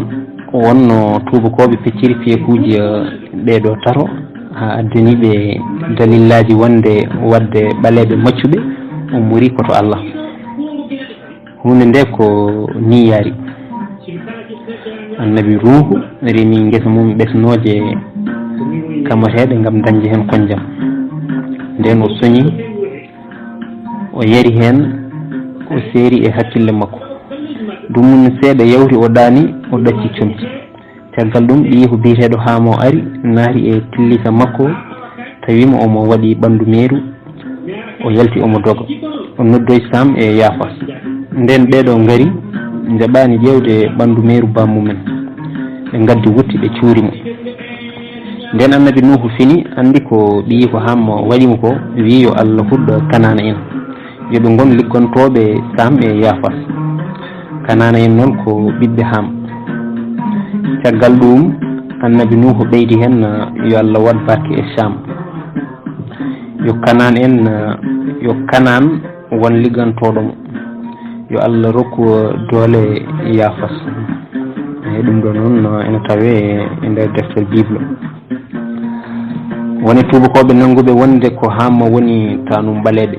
wonno tuubakooɓe pecciri piyekuuji, eh, ɓee ɗoo tato, haa addani ɓe dalillaaji wonde waɗde ɓaleeɓe maccuɓe ummorii ko to Allah. Huunde nde ko nii yaari. Annabi Nuuhu remi ngesa mum ɓesnooje kamateeɗe ngam dañde heen koñjam. Ndeen o soñi, o yari heen, o seeri e hakkille makko. Dumunna seeɗa yawti, o ɗaani, o ɗacci comci. Caggal ɗum, ɓiyiiko biyeteeɗo Haam o ari, naati e tillisa makko, tawi mo omo waɗi ɓanndu meeru, o yalti omo doga. O noddoyi Saam e Yaafas. Ndeen ɓee ɗoo ngari, njaɓaani ƴeewde ɓanndu meeru baammumen. Ɓe ngaddi wutte, ɓe cuuri mo. Ndeen Annabi Nuuhu fini, anndi ko ɓiyiiko Haam waɗi mo ko, wiyi yo Allah huɗ Kanaana en. Yo ɓe ngon liggantooɓe Saam e Yaafas. Kanaana en noon ko ɓiɓɓe Haam. Caggal ɗuum, Annabi Nuuhu ɓeydi heen, yo Allah waɗ barke e Saam. Yo Kanaan en, yo Kanaan won liggantooɗo mo. Yo Allah rokku doole Yaafas. E ɗum ɗo noon ene tawee e nder deftere Bible. Woni tuubakooɓe nannguɓe wonde ko Haam woni taanum ɓaleeɓe.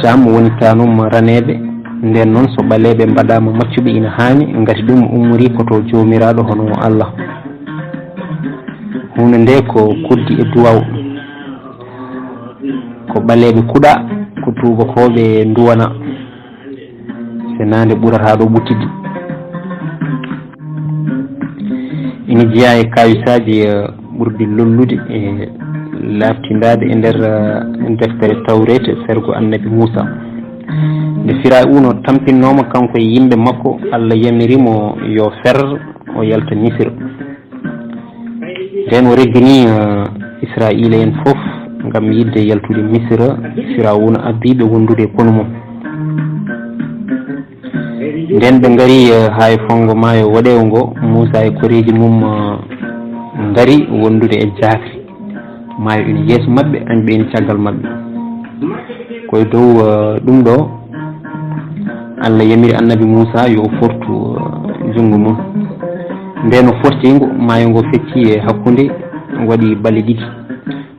Saam woni taanum raneeɓe. Ndeen noon, so ɓaleeɓe mbaɗaama maccuɓe, ina haani, ngati ɗum ummorii ko to Joomiraaɗo hono Allah. Huunde nde ko koddi e duwaaw. Ko ɓaleeɓe kuɗa, ko tuubakooɓe nduwana. Senaande ɓurata ɗo ɓuttidi. Ina jeyaa e kaawisaaji, eh, ɓurɗi lollude e laaɓtindaade e nder, eh, deftere Tawreeta, fergo Annabi Muusa. Nde Firawuna tampinnooma, kanko e yimɓe makko, Allah yamiri mo yo fer, o yalta Misira. Ndeen o reggini, eh, Israa'iila en fof ngam yiɗde yaltude Misira, Firawuna addi ɓe wondude e konu mum. Ndeen ɓe ngari, eh, haa e fonngo maayo woɗeewo ngo, Muusa e koreeji mum, eh, ngari wondude e jaakri. Maayo ina yeeso maɓɓe, añɓe ina caggal maɓɓe. Ko e dow, eh, ɗum ɗo, Allah yamiri Annabi Muusa yo o fortu, eh, junngo mum. Ndeen o forti ngu, maayo ngo fecci e hakkunde, waɗi balɗe ɗiɗi.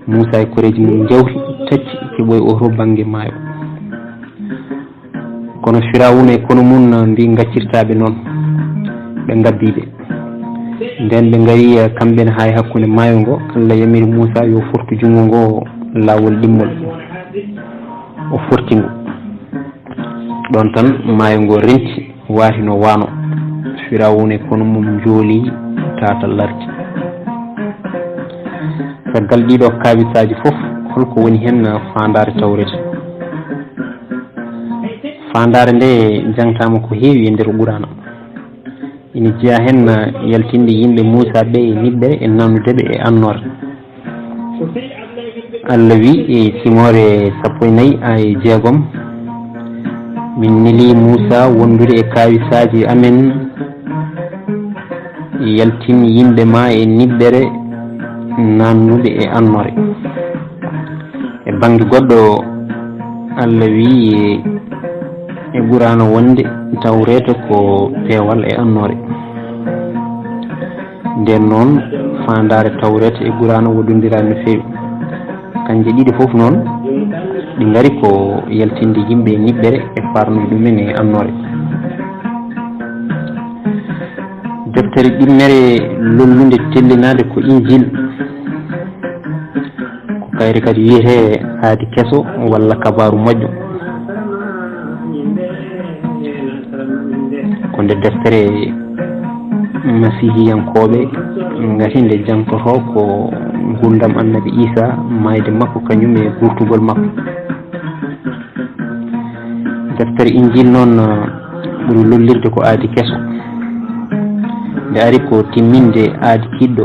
Muusa e koreeji mum njawti, tacci, keɓoyi oo to bannge maayo. Kono Firawuna e konu mum mbi ngaccirtaa ɓe noon, ɓe ngabbii ɓe. Ndeen ɓe ngari, eh, kamɓe ne haa e hakkunde maayo ngo, Allah yamiri Muusa yo fortu junngo ngo laawol ɗimmol. O forti ngu. Ɗoon tan maayo ngo renti, waati no waano. Firawuna e konu mum njooli, tata larti. Caggal ɗii ɗoo kaawisaaji fof, holko woni heen faandaare Tawreeta? Faandaare nde jangtaama ko heewi e nder Quraana. Ina jeyaa heen yaltinde yimɓe Muusa ɓe e niɓɓere e nannude ɓe e annoore. Allah wi e simoore sappo e nayi aaye jeegom, "Min neli Muusa wondude e kaawisaaji amen, yaltin yimɓe ma e niɓɓere nannude e annoore." E bannge goɗɗo, Allah wi e Quraana wonde Tawreeta ko peewal e annoore. Ndeen noon, faandaare Tawreeta e Quraana woɗɗondiraa no feewi. Kanje ɗiɗi fof noon, ɗi ngari ko yaltinde yimɓe e niɓɓere e faarnude ɗumen e annoore. Deftere ɗimmere lollunde tellinaade ko Injil. Ko kayre kadi wiyetee aadi keso walla kabaaru moƴƴo. Ko nde deftere masihiyankooɓe ngati nde jangtotoo ko nguurndam Annabi Iisaa, maayde makko kañum e guurtugol makko. Deftere Injiil noon, eh, ɓuri lollirde ko aadi keso. Nde ari ko timminde aadi kiiɗɗo.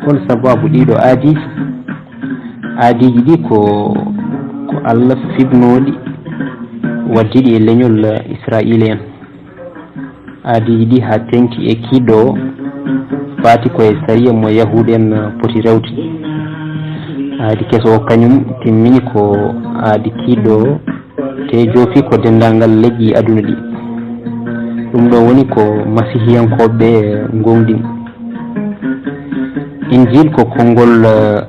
Hol sabaabu ɗiiɗo aadiiji? Aadiiji ɗi ko, ko Alla fiɓnoo ɗi, waddi ɗi e leñol Israayiila en. Aadiiji ɗi haa teŋti e kiiɗɗo o, faati ko e sariya mo Yahuud en poti rewde. Aadi keso o kañum timmini ko aadi kiiɗɗo o, tee joofi ko denndaangal leƴƴi aduna ɗi. Ɗum ɗo woni ko masihiyankooɓe ɓe ngooŋɗini. Injiil ko konngol, eh,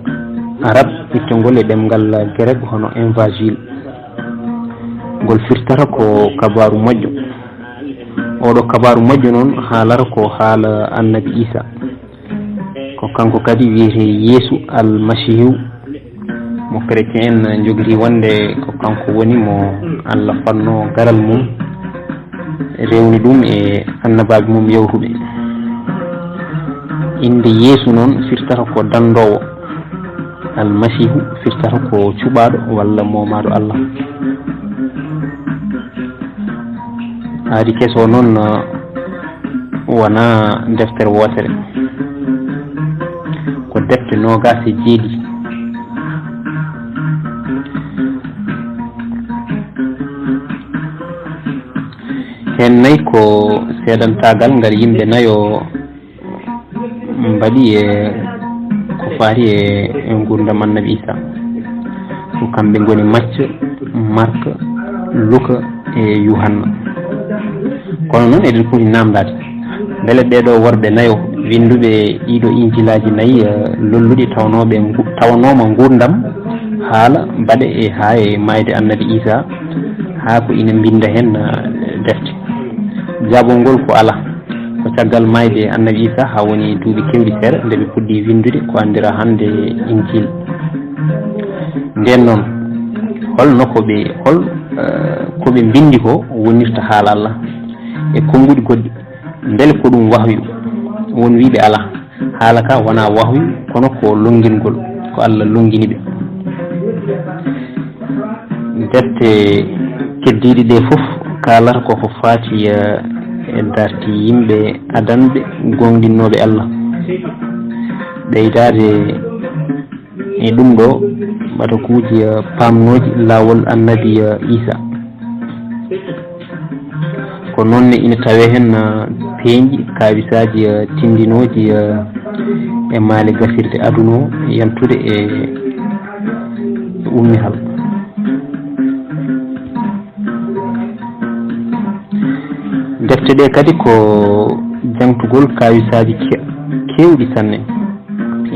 arab ittongol e ɗemngal Gerek hono Evangile. Ngol firtata ko kabaaru moƴƴo. Oɗo kabaaru moƴƴo noon haalata ko haala Annabi Iisaa. Ko kanko kadi wiyetee Yeesu Almasiihu, mo chrétien en njogiti wonde ko kanko woni mo Alla fadnoo garal mum, rewni ɗum e annabaaɓe mum yawtuɓe. Innde Yeesu noon firtata ko danndoowo. Almasiihu firtata ko cuɓaaɗo walla moomaaɗo Alla. Aadi keso noon, eh, wonaa deftere wootere. Ko defte noogaas e jeeɗiɗi. Heen nayi ko seedantaagal ngal yimɓe nayo mbaɗi e ko faati e, e nguurndam Annabi Iisaa. Ko kamɓe ngoni Macca, Marka, Luka e Yuhanna. Kono noon eɗen poti naamndaade, mbele ɓee ɗoo worɓe nayo winnduɓe ɗii ɗoo Injilaaji nayi, eh, lolluɗi tawnooɓe ngu-, tawanooma nguurndam haala mbaɗe e haa e maayde Annabi Iisaa, haa ko ina mbinnda heen, eh, defte. Jaabol ngol ko alaa. Ko caggal maayde Annabi Iisaa haa woni duuɓi keewɗi seeɗa nde ɓe puɗɗii winndude ko anndiraa hannde Injiil. Ndeen noon, hol no ko ɓe, hol, eh, ko ɓe mbinndi ko wonirta haala Alla e konnguɗi goɗɗi? Mbele ko ɗum wahyu? Won wiyɓe alaa. Haala ka wonaa wahyu, kono ko lonngingol, ko Alla lonngini ɓe. Defte keddiiɗe ɗe fof kaalata ko ko faati, eh, e darti yimɓe adanɓe gooŋɗinnooɓe Alla. Ɓeydaade e ɗum ɗo, ɓatakuuji, eh, paamnooji laawol Annabi, eh, Iisaa. Ko noon ne ina tawee heen, eh, peeñɗi, kaawisaaji, eh, tinndinooji, eh, e maale gasirde aduna o, yantude e ummihal. Defte ɗe kadi ko jaŋtugol kaawisaaji ke-, keewɗi sanne.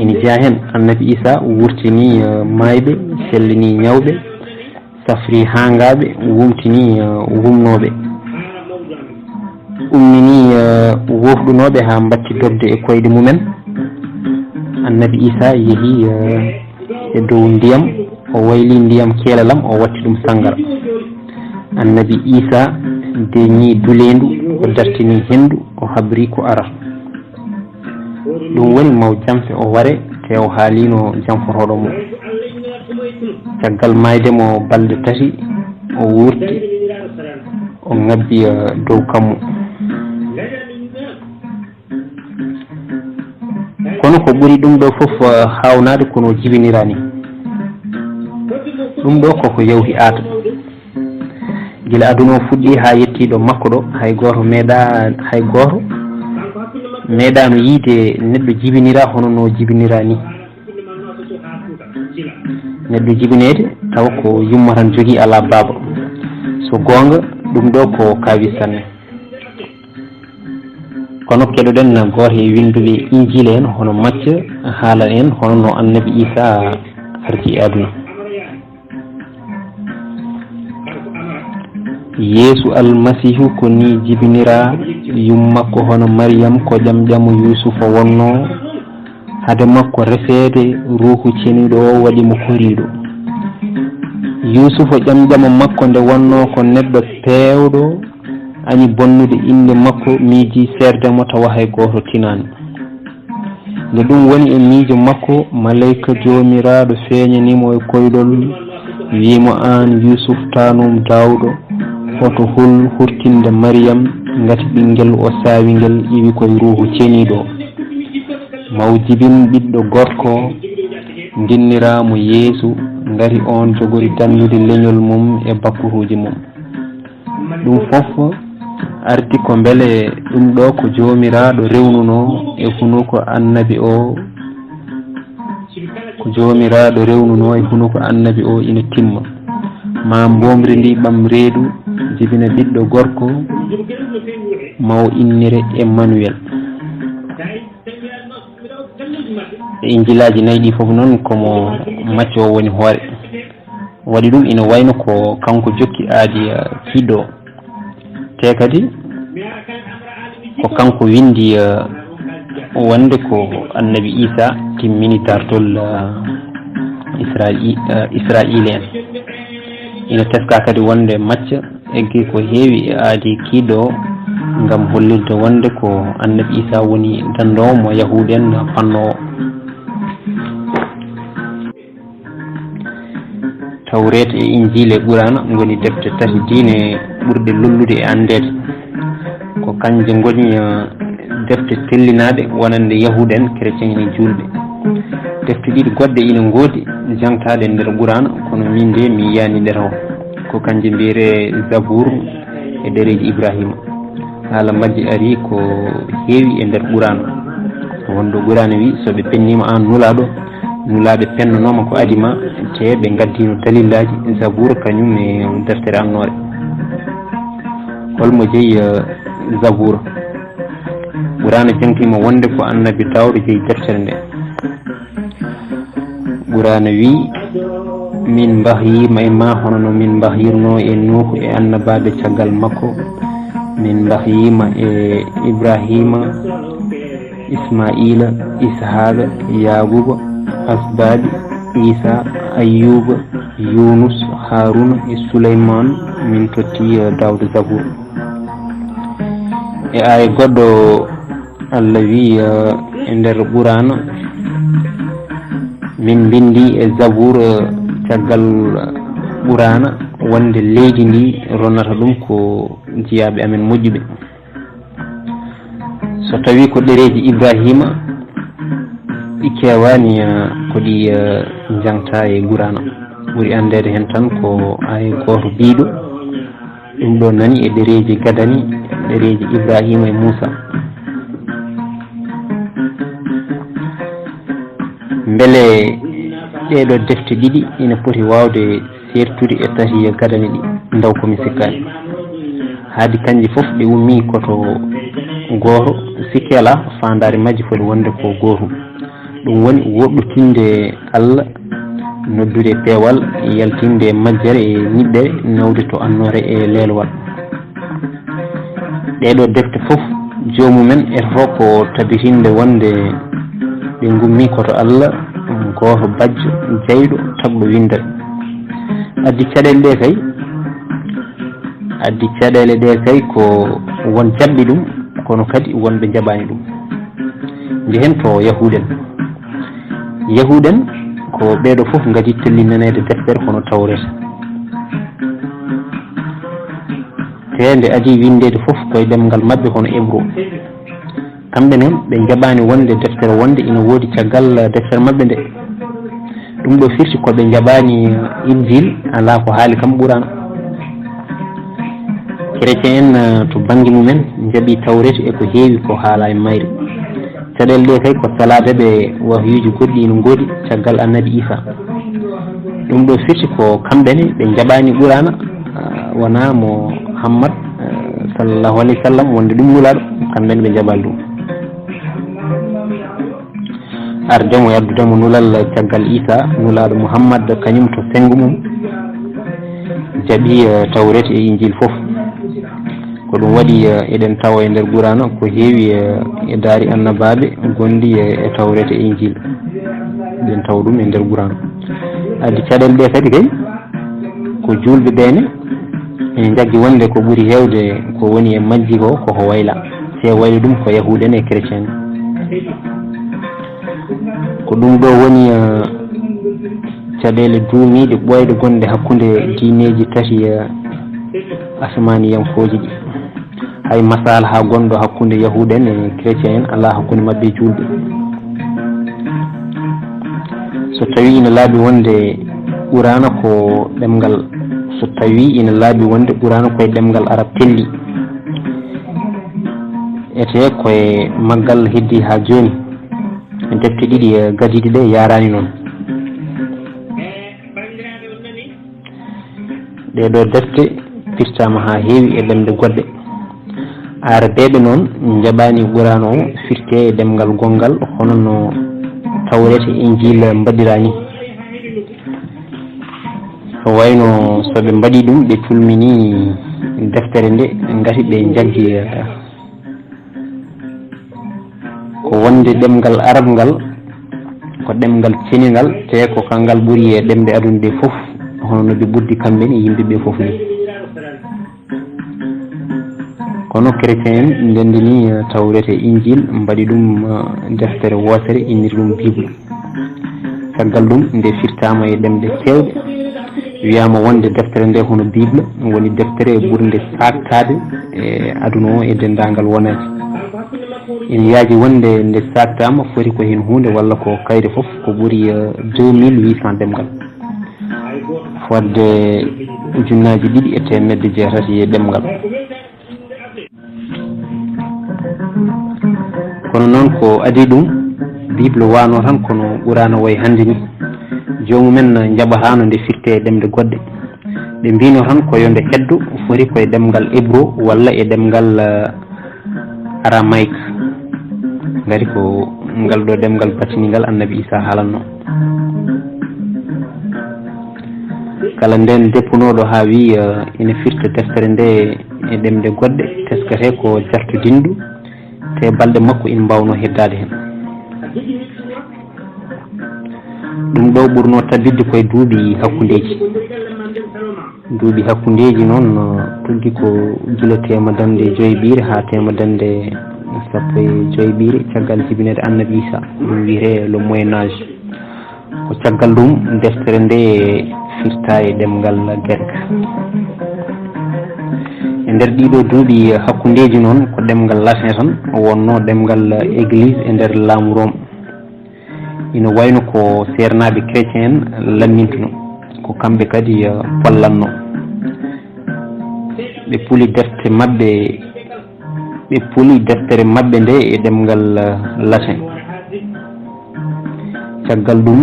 Ina jeyaa heen Annabi Iisaa wurtinii, eh, maayɓe, sellinii ñawɓe, safri haaŋaaɓe, wumtini, eh, wumnooɓe, ummini, eh, woofɗunooɓe haa mbatti dogde e koyɗe mumen. Annabi Iisaa yehi, eh, e dow ndiyam, o wayli ndiyam keelalam, o watti ɗum sanngara. Annabi Iisaa deñi duleendu, o dartini henndu, o habri ko ara. Ɗum woni maw jamfe o ware, te o haalino jamforooɗo mo. Caggal maayde mo balɗe tati, o wuurti, o ŋabbi, eh, dow kammu. Kono ko ɓuri ɗum ɗo fof, eh, haawnaade kono jibiniraani. Ɗum ɗo koko yawti aata. Gila aduna o fuɗɗi haa yetti ɗo makko ɗo, hay gooto meeɗa, hay gooto meeɗaano yiide neɗɗo jibinira hono no jibinira ni. Neɗɗo jibineede tawa ko yumma tan jogii, alaa baaba. So goonga, ɗum ɗo ko kaawis sanne. Kono keɗoɗen gooto e winnduɓe Injiila en, hono Macca, haala en hono no Annabi Iisaa ardi e aduna. Yeesu Almasiihu ko nii jibiniraa, yumma ko hono Mariyam ko ƴamƴamo Yuusufa wonnoo, hade makko refeede, Ruuhu Ceniiɗo o waɗi mo koriiɗo. Yuusufa ƴamƴamo makko nde wonnoo ko neɗɗo peewɗo, añi bonnude innde makko, miijii seerde mo tawa hay gooto tinaani. Nde ɗum woni e miijo makko, maleyka Joomiraaɗo feeñani mo e koyɗol, wi'i mo, "Aan Yuusuf, taanum Daawuda, hoto hul hurtinde Mariyam, ngati ɓinngel o saawi ngel iwi koye Ruuhu Ceniiɗo. Ma o jibin ɓiɗɗo gorko, ndinniraa mo Yeesu, ngati oon jogori dannude leñol mum e bakkuruuji mum." Ɗum fof arti ko mbele ɗum ɗo ko Joomiraaɗo rewnunoo e hunuko annabi o, ko Joomiraaɗo rewnunoo e hunuko annabi o ina timma. Ma mboomri ndi ɓam reedu, jibina ɓiɗɗo gorko, ma o innire Emmanuel. E Injilaaji nayi ɗi fof noon, ko mo macco o woni hoore. Waɗi ɗum ina wayno ko kanko jokki aadi, eh, kiiɗɗo. Te kadi ko kanko winndi, eh, wonde ko annabi Iisaa timmini dartol, eh, Israa'i-, eh, Israa'iila en. Ina teska kadi wonde macca eggi ko heewi e aadi kiiɗɗo o ngam hollirde wonde ko annabi Iisaa woni danndoowo mo Yahuud en pannoowo. Tawreeta e Injiila e Quraana ngoni defte tati diine ɓurɗe lollude e anndeede. Ko kanje ngoni, eh, defte tellinaaɗe wonande Yahuud en, kerecen e juulɓe. Defte ɗiɗi goɗɗe ina ngoodi jangtaaɗe nder Quraana, kono min de mi yiyaani ɗe tawo. Ko kanje mbiyetee Zabuur e ɗereeji Ibraahiima. Haala majje arii ko heewi e nder Quraana. Wonɗo Quraana wi, so ɓe penniima aan Nulaaɗo, Nulaaɓe pennanooma ko adii ma, te ɓe ngaddiino dalillaaji, Zabuur kañum e deftere annoore. Hol mo jeyi, eh, Zabuur? Quraana jangtiima wonde ko annabi Daawuda jeyi deftere nde. Quraana wi, "Min mbahyiima e ma hono no min mbahyirnoo e Nuuhu e annabaaɓe caggal makko. Min mbahyiima e Ibraahiima, Ismaa'iila, Ishaaqa, Yaaquuba, asbaaɗi, Iisaa, Ayyuuba, Yuunus, Haaruuna e Suleymaan, min totti, eh, Daawuda Zabuur." E aaya goɗɗo, Allah wi'i, eh, e nder Quraana, "Min mbinndi e Zabuur, eh, caggal Quraana, wonde leydi ndi ronata ɗum ko jiyaaɓe amen moƴƴuɓe." So tawii ko ɗereeji Ibraahiima, ɗi keewaani, eh, ko ɗi, eh, njangtaa e Quraana. Ɓuri anndeede heen tan ko aaya gooto biyɗo, "Ɗum ɗo nani e ɗereeji gadani, ɗereeji Ibraahiima e Muusaa." Mbele ɗee ɗo defte ɗiɗi ina poti waawde seertude e tati gadani ɗi, ndaw ko mi sikkaani. Haadi kanje fof ɗe ummii ko to gooto, sikke alaa, faandaare majje foti wonde ko gootum. Ɗum woni woɗɗutinde Allah, noddude peewal, yaltinde e majjere e niɓɓere, nawde to annoore e leelowal. Ɗee ɗo defte fof, joomumen etotoo ko tabitinde wonde ɗe ngummii ko to Allah, gooto bajjo, jayɗo, tagɗo winndere. Addi caɗeele ɗe kay, addi caɗeele ɗe kay ko won jaɓɓi ɗum, kono kadi wonɓe njaɓaani ɗum. Njehen to Yahuud en. Yahuud en ko ɓee ɗo fof ngadii tellinaneede deftere hono Tawreeta. Te nde adii winndeede fof ko e ɗemngal maɓɓe hono Ebro. Kamɓe noon ɓe njaɓaani wonde deftere wonde ina woodi caggal deftere maɓɓe nde. Ɗum ɗo firti ko ɓe njaɓaani Injiil, alaa ko haali kam Quraana. Kerecen en, eh, to bannge mumen, njaɓi Tawreeta e ko heewi ko haalaa e mayri. Caɗeele ɗe kay ko salaade ɓe wahyuuji goɗɗi ina ngoodi caggal annabi Iisaa. Ɗum ɗo firti ko kamɓe ne ɓe njaɓaani Quraana, ah, wonaa Muhammad, ah, sallallahu alayhi wa sallam, wonde ɗum nulaaɗo, kamɓe ne ɓe njaɓaali ɗum. Arde mo e addude mo nulal caggal Iisaa, nulaaɗo Muhammad, kañum to senngo mum, jaɓi, eh, Tawreeta e Injiil fof. Ko ɗum waɗi, eh, eɗen tawa e nder Quraana ko heewi, eh, e daari annabaaɓe gonɗi, eh, e Tawreeta e Injiil. Eɗen tawa ɗum e nder Quraana. Addi caɗeele ɗe kadi kay, ko juulɓe ɓe ne, ene njaggi wonde ko ɓuri heewde ko woni e majji ko, ko ko wayla. Te wayla ɗum ko Yahuud en e Kerecen. Ko ɗum ɗo woni, eh, caɗeele duumiiɗe ɓooyɗe gonɗe hakkunde diineeji tati, eh, asamaaniyankooji ɗi. Hay masaalaha gonɗo hakkunde Yahuud en e Chrétien en alaa hakkunde maɓɓe e juulɓe. So tawii ina laaɓi wonde Quraana ko ɗemngal, so tawii ina laaɓi wonde Quraana ko e ɗemngal Arab telli, etee ko e maggal heddii haa jooni. Defte ɗiɗi, eh, gadiiɗe ɗe yaaraani noon. Ɗee ɗoo defte pirtaama haa heewi e ɗemɗe goɗɗe. Aarabeeɓe noon njaɓaani Quraana o firtee e ɗemngal gonngal, hono no Tawreeta e Injiila mbaɗiraa nii. Ko wayno so ɓe mbaɗii ɗum, ɓe culminii deftere nde, ngati ɓe njaggi, eh, ko wonde ɗemngal Arab ngal ko ɗemngal ceningal, te ko kangal ɓuri e ɗemɗe aduna ɗe fof, hono no ɓe ɓurdi kamɓe ne yimɓe ɓe fof ni. Kono Chrétien en ndenndini, eh, Tawreeta e Injiil, mbaɗi ɗum, eh, deftere wootere, inniri ɗum Bible. Caggal ɗum, nde firtaama e ɗemɗe keewɗe, wiyaama wonde deftere nde hono Bible woni deftere ɓurnde saaktaade e aduna o e denndaangal wonaaji. Ina yaaji wonde nde saaktaama foti ko heen huunde walla ko kayre fof ko ɓuri, eh, deux mille huit cents ɗemngal. Fodde ujunnaaji ɗiɗi e teemedde jeetati e ɗemngal. Kono noon ko adii ɗum, Bible waano tan kono Quraana wayi hannde ni. Joomumen njaɓataano nde firtee e ɗemɗe goɗɗe. Ɓe mbiino tan ko yo nde heddo foti ko e ɗemngal Ebro walla e ɗemngal, eh, Aramaic. Ngati ko ngal ɗo ɗemngal batiningal Annabi Isa haalanno. Kala ndeen deppunooɗo haa wiyi, eh, ina firta deftere nde e ɗemɗe goɗɗe, tesketee ko jartodinɗo, te balɗe makko ina mbaawnoo heddaade heen. Ɗum ɗo ɓurnoo tabitde ko e duuɓi hakkundeeji. Duuɓi hakkundeeji noon, no tuggi ko gila teemedannde joyɓiire haa teemedannde sappo e joyɓiire caggal jibineede Annabi Isa, ɗum wiyetee le Moyen Âge. Ko caggal ɗum deftere nde firtaa e ɗemngal Gerek. E nder ɗiɗo duuɓi hakkundeeji noon, ko ɗemngal latin tan wonnoo ɗemngal Eglise e nder laamu Rom. Ina wayno ko seernaaɓe Chrétien en lammintuno, ko kamɓe kadi, eh, pollanno. Ɓe puli defte maɓɓe, ɓe puli deftere maɓɓe nde e ɗemngal, eh, latin. Caggal ɗum,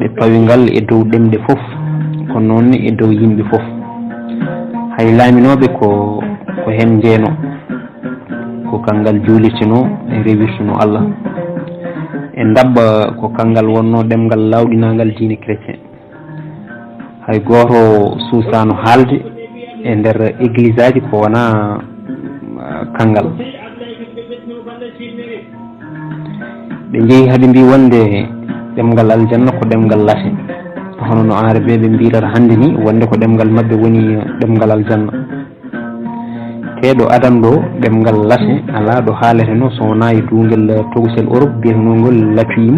ɓe pawi ngal e dow ɗemɗe fof, ko noon ne e dow yimɓe fof. Hay laaminooɓe ko, ko heen njeenoo. Ko kanngal juulirtenoo e rewirtenoo Allah. E ndaɓɓa ko kanngal wonnoo ɗemngal laawɗinaangal diine Chrétien. Hay gooto suusaano haalde e nder egliseaaji ko wonaa, ah, kanngal. Ɓe njehi haa ɓe mbii wonde ɗemngal aljanna ko ɗemngal latin. Hono no Aarabeeɓe mbiirata hannde ni, wonde ko ɗemngal maɓɓe woni ɗemngal aljanna. Tee ɗo adan ɗo, ɗemngal latin alaa ɗo haaleteno so wonaa e duungel tokosel Europe biyetenoongol Latin,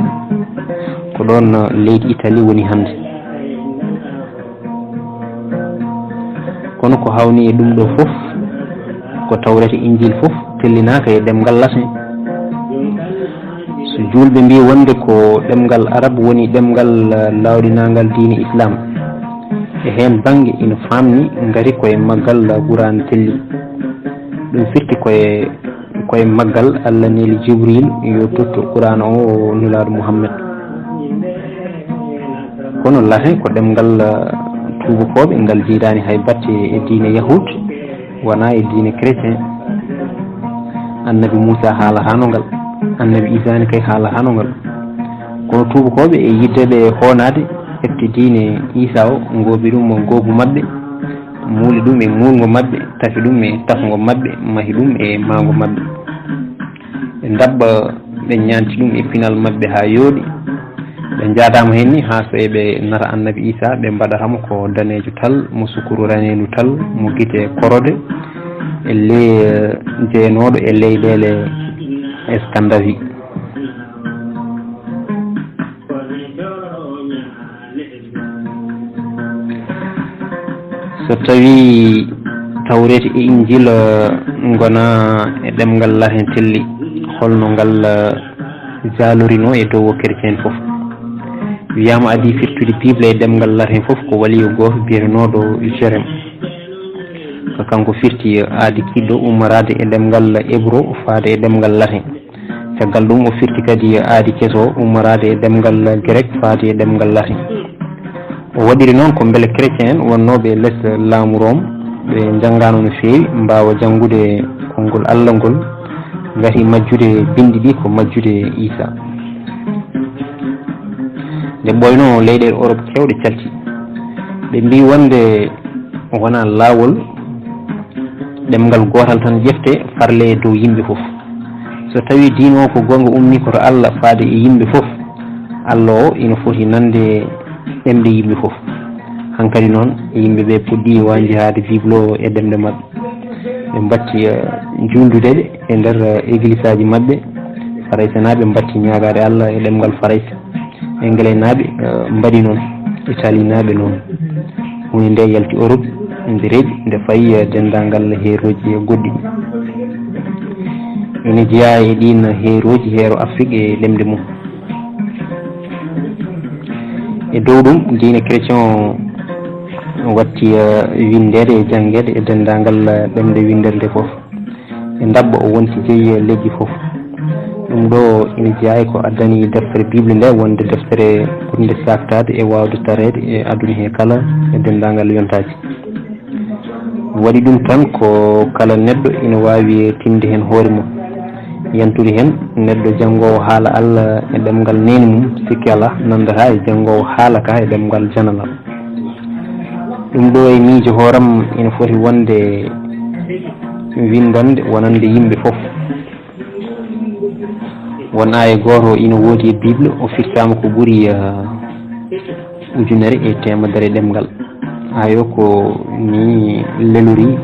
ko ɗoon leydi Italie woni hannde. Kono ko hawni e ɗum ɗo fof, ko Tawreeta Injiil fof tellinaaka e ɗemngal latin. So juulɓe mbii wonde ko ɗemngal Arab woni ɗemngal laawɗinaangal diine Islaam, e heen bannge ina faamni ngati ko e maggal Quraan telli. Ɗum firti ko e, ko e maggal Allah neli Jibril yo tottu Quraan o Nulaaɗo Muhammad. Kono latin ko ɗemngal, eh, tuubakooɓe, ngal jiidaani hay batte e diine Yahuud, wonaa e diine chrétien. Annabi Muusaa haalataano ngal, Annabi Iisaa ne kay haalataano ngal. Kono tuubakooɓe e yiɗde ɓe hoonaade, ƴetti diine Iisaa o, ngoobi ɗum e ngoobu maɓɓe, muuli ɗum e muulngo maɓɓe, tafi ɗum e tafngo maɓɓe, mahi ɗum e mahngo maɓɓe. Ɓe ndaɓɓa, ɓe ñaanti ɗum e pinal maɓɓe haa yooɗi. Ɓe njaadaama heen ni haa so eɓe nata Annabi Iisaa, ɓe mbaɗata mo ko daneejo tal, mo sukuru raneendu tal, mo gite korode, e ley, eh, jeenooɗo e leyɗeele Scandinavie. So tawii Tawreeta e Injiila ngona e ɗemngal latin telli, holno ngal jaalorino e dow chrétien fof? Wiyaama adii firtude Bible e ɗemngal latin fof ko waliyo gooto biyetenooɗo Jerem. Ko kanko firti aadi kiiɗɗo ummoraade e ɗemngal ebro faade e ɗemngal latin. Caggal ɗum o firti kadi aadi keso ummoraade e ɗemngal grek faade e ɗemngal latin. O waɗiri noon ko mbele chrétien en wonnooɓe e les laamu Rom, ɓe njanngaano no feewi, mbaawa janngude konngol Allah ngol, ngati majjude binndi ɗi ko majjude Iisaa. Nde ɓooynoo leyɗeele Orop keewɗe calti. Ɓe mbii wonde wonaa laawol ɗemngal gootal tan ƴefte farle e dow yimɓe fof. So tawii diine o ko goonga ummii ko to Allah faade e yimɓe fof, Allah o ina foti nande ɗemɗe yimɓe fof. Hankadi noon yimɓe ɓe puɗɗii wañjihaade Bible o e ɗemɗe maɓɓe. Ɓe mbatti eh, juuldude ɗe e nder eh, egilisaaji maɓɓe. Faraysenaaɓe mbatti ñaagaade Allah e ɗemngal Farayse. Engleenaaɓe eh, mbaɗi noon. Italiinaaɓe noon. Huunde nde yalti Orop, nde reeɓi, nde fayi eh, denndaangal heerooji goɗɗi. Ina jeyaa e ɗiin heerooji heero Afrik e ɗemɗe mum. E dow ɗum, diine chrétien o watti eh, winndeede e janngeede e denndaangal eh, ɗemɗe winndeede nde fof. E ndabba o wonti jeyi eh, leƴƴi fof. Ɗum ɗo ina jeyaa e ko addani deftere Bible nde wonde deftere ɓurnde saaktaade e waawde tareede e aduna he kala e denndaangal yontaaji. Waɗi ɗum tan ko kala neɗɗo ina waawi tinde heen hoore mum. Yantude heen, neɗɗo janngoowo haala Allah e ɗemngal neene mum, sikki alaa, nanndataa e janngoowo haala ka e ɗemngal jananal. Ɗum ɗo e miijo hooram ina foti wonde winndannde wonande yimɓe fof. Won aaya gooto ina woodi e Bible, o firtaama ko ɓuri eh, ujunere e teemedere ɗemngal. Aaya o ko ni lelori: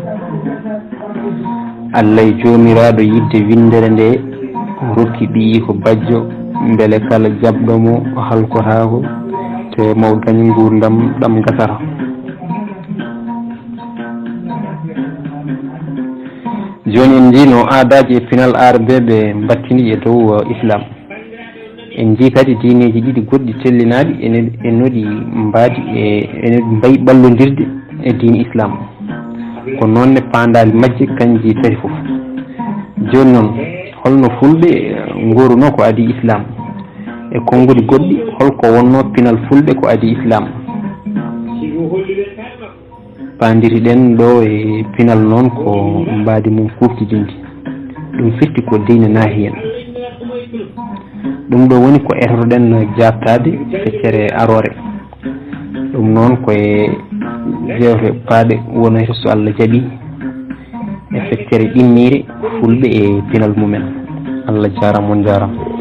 Allah e Joomiraaɗo yiɗde winndere nde, rokki ɓiyiiko bajjo, mbele kala jaɓɗo mo halkotaako, te mo dañ nguurndam ɗam gasata. Jooni en njiino aadaaji e pinal aarabeeɓe mbattini e dow eh, Islaam. En njii kadi diineeji ɗiɗi goɗɗi tellinaaɗi ene e noɗi mbaadi e ene mbayi ɓallondirde e diine Islaam. Ko noon ne paandaali majje kanji tati fof. Jooni noon, holno fulɓe eh, ngoorunoo ko adii Islaam? E konnguɗi goɗɗi, holko wonnoo pinal fulɓe ko adii Islaam? Paandiri ɗen ɗo e pinal noon ko mbaadi mum kuuɓtidinndi. Ɗum firti ko diine naahi en. Ɗum ɗo woni ko etotoɗen jaaɓtaade feccere aroore. Ɗum noon ko e jewte paaɗe wonoyta so Allah jaɓi e feccere ɗimmiire fulɓe e pinal mumen. Allah jaaraama, on jaaraama.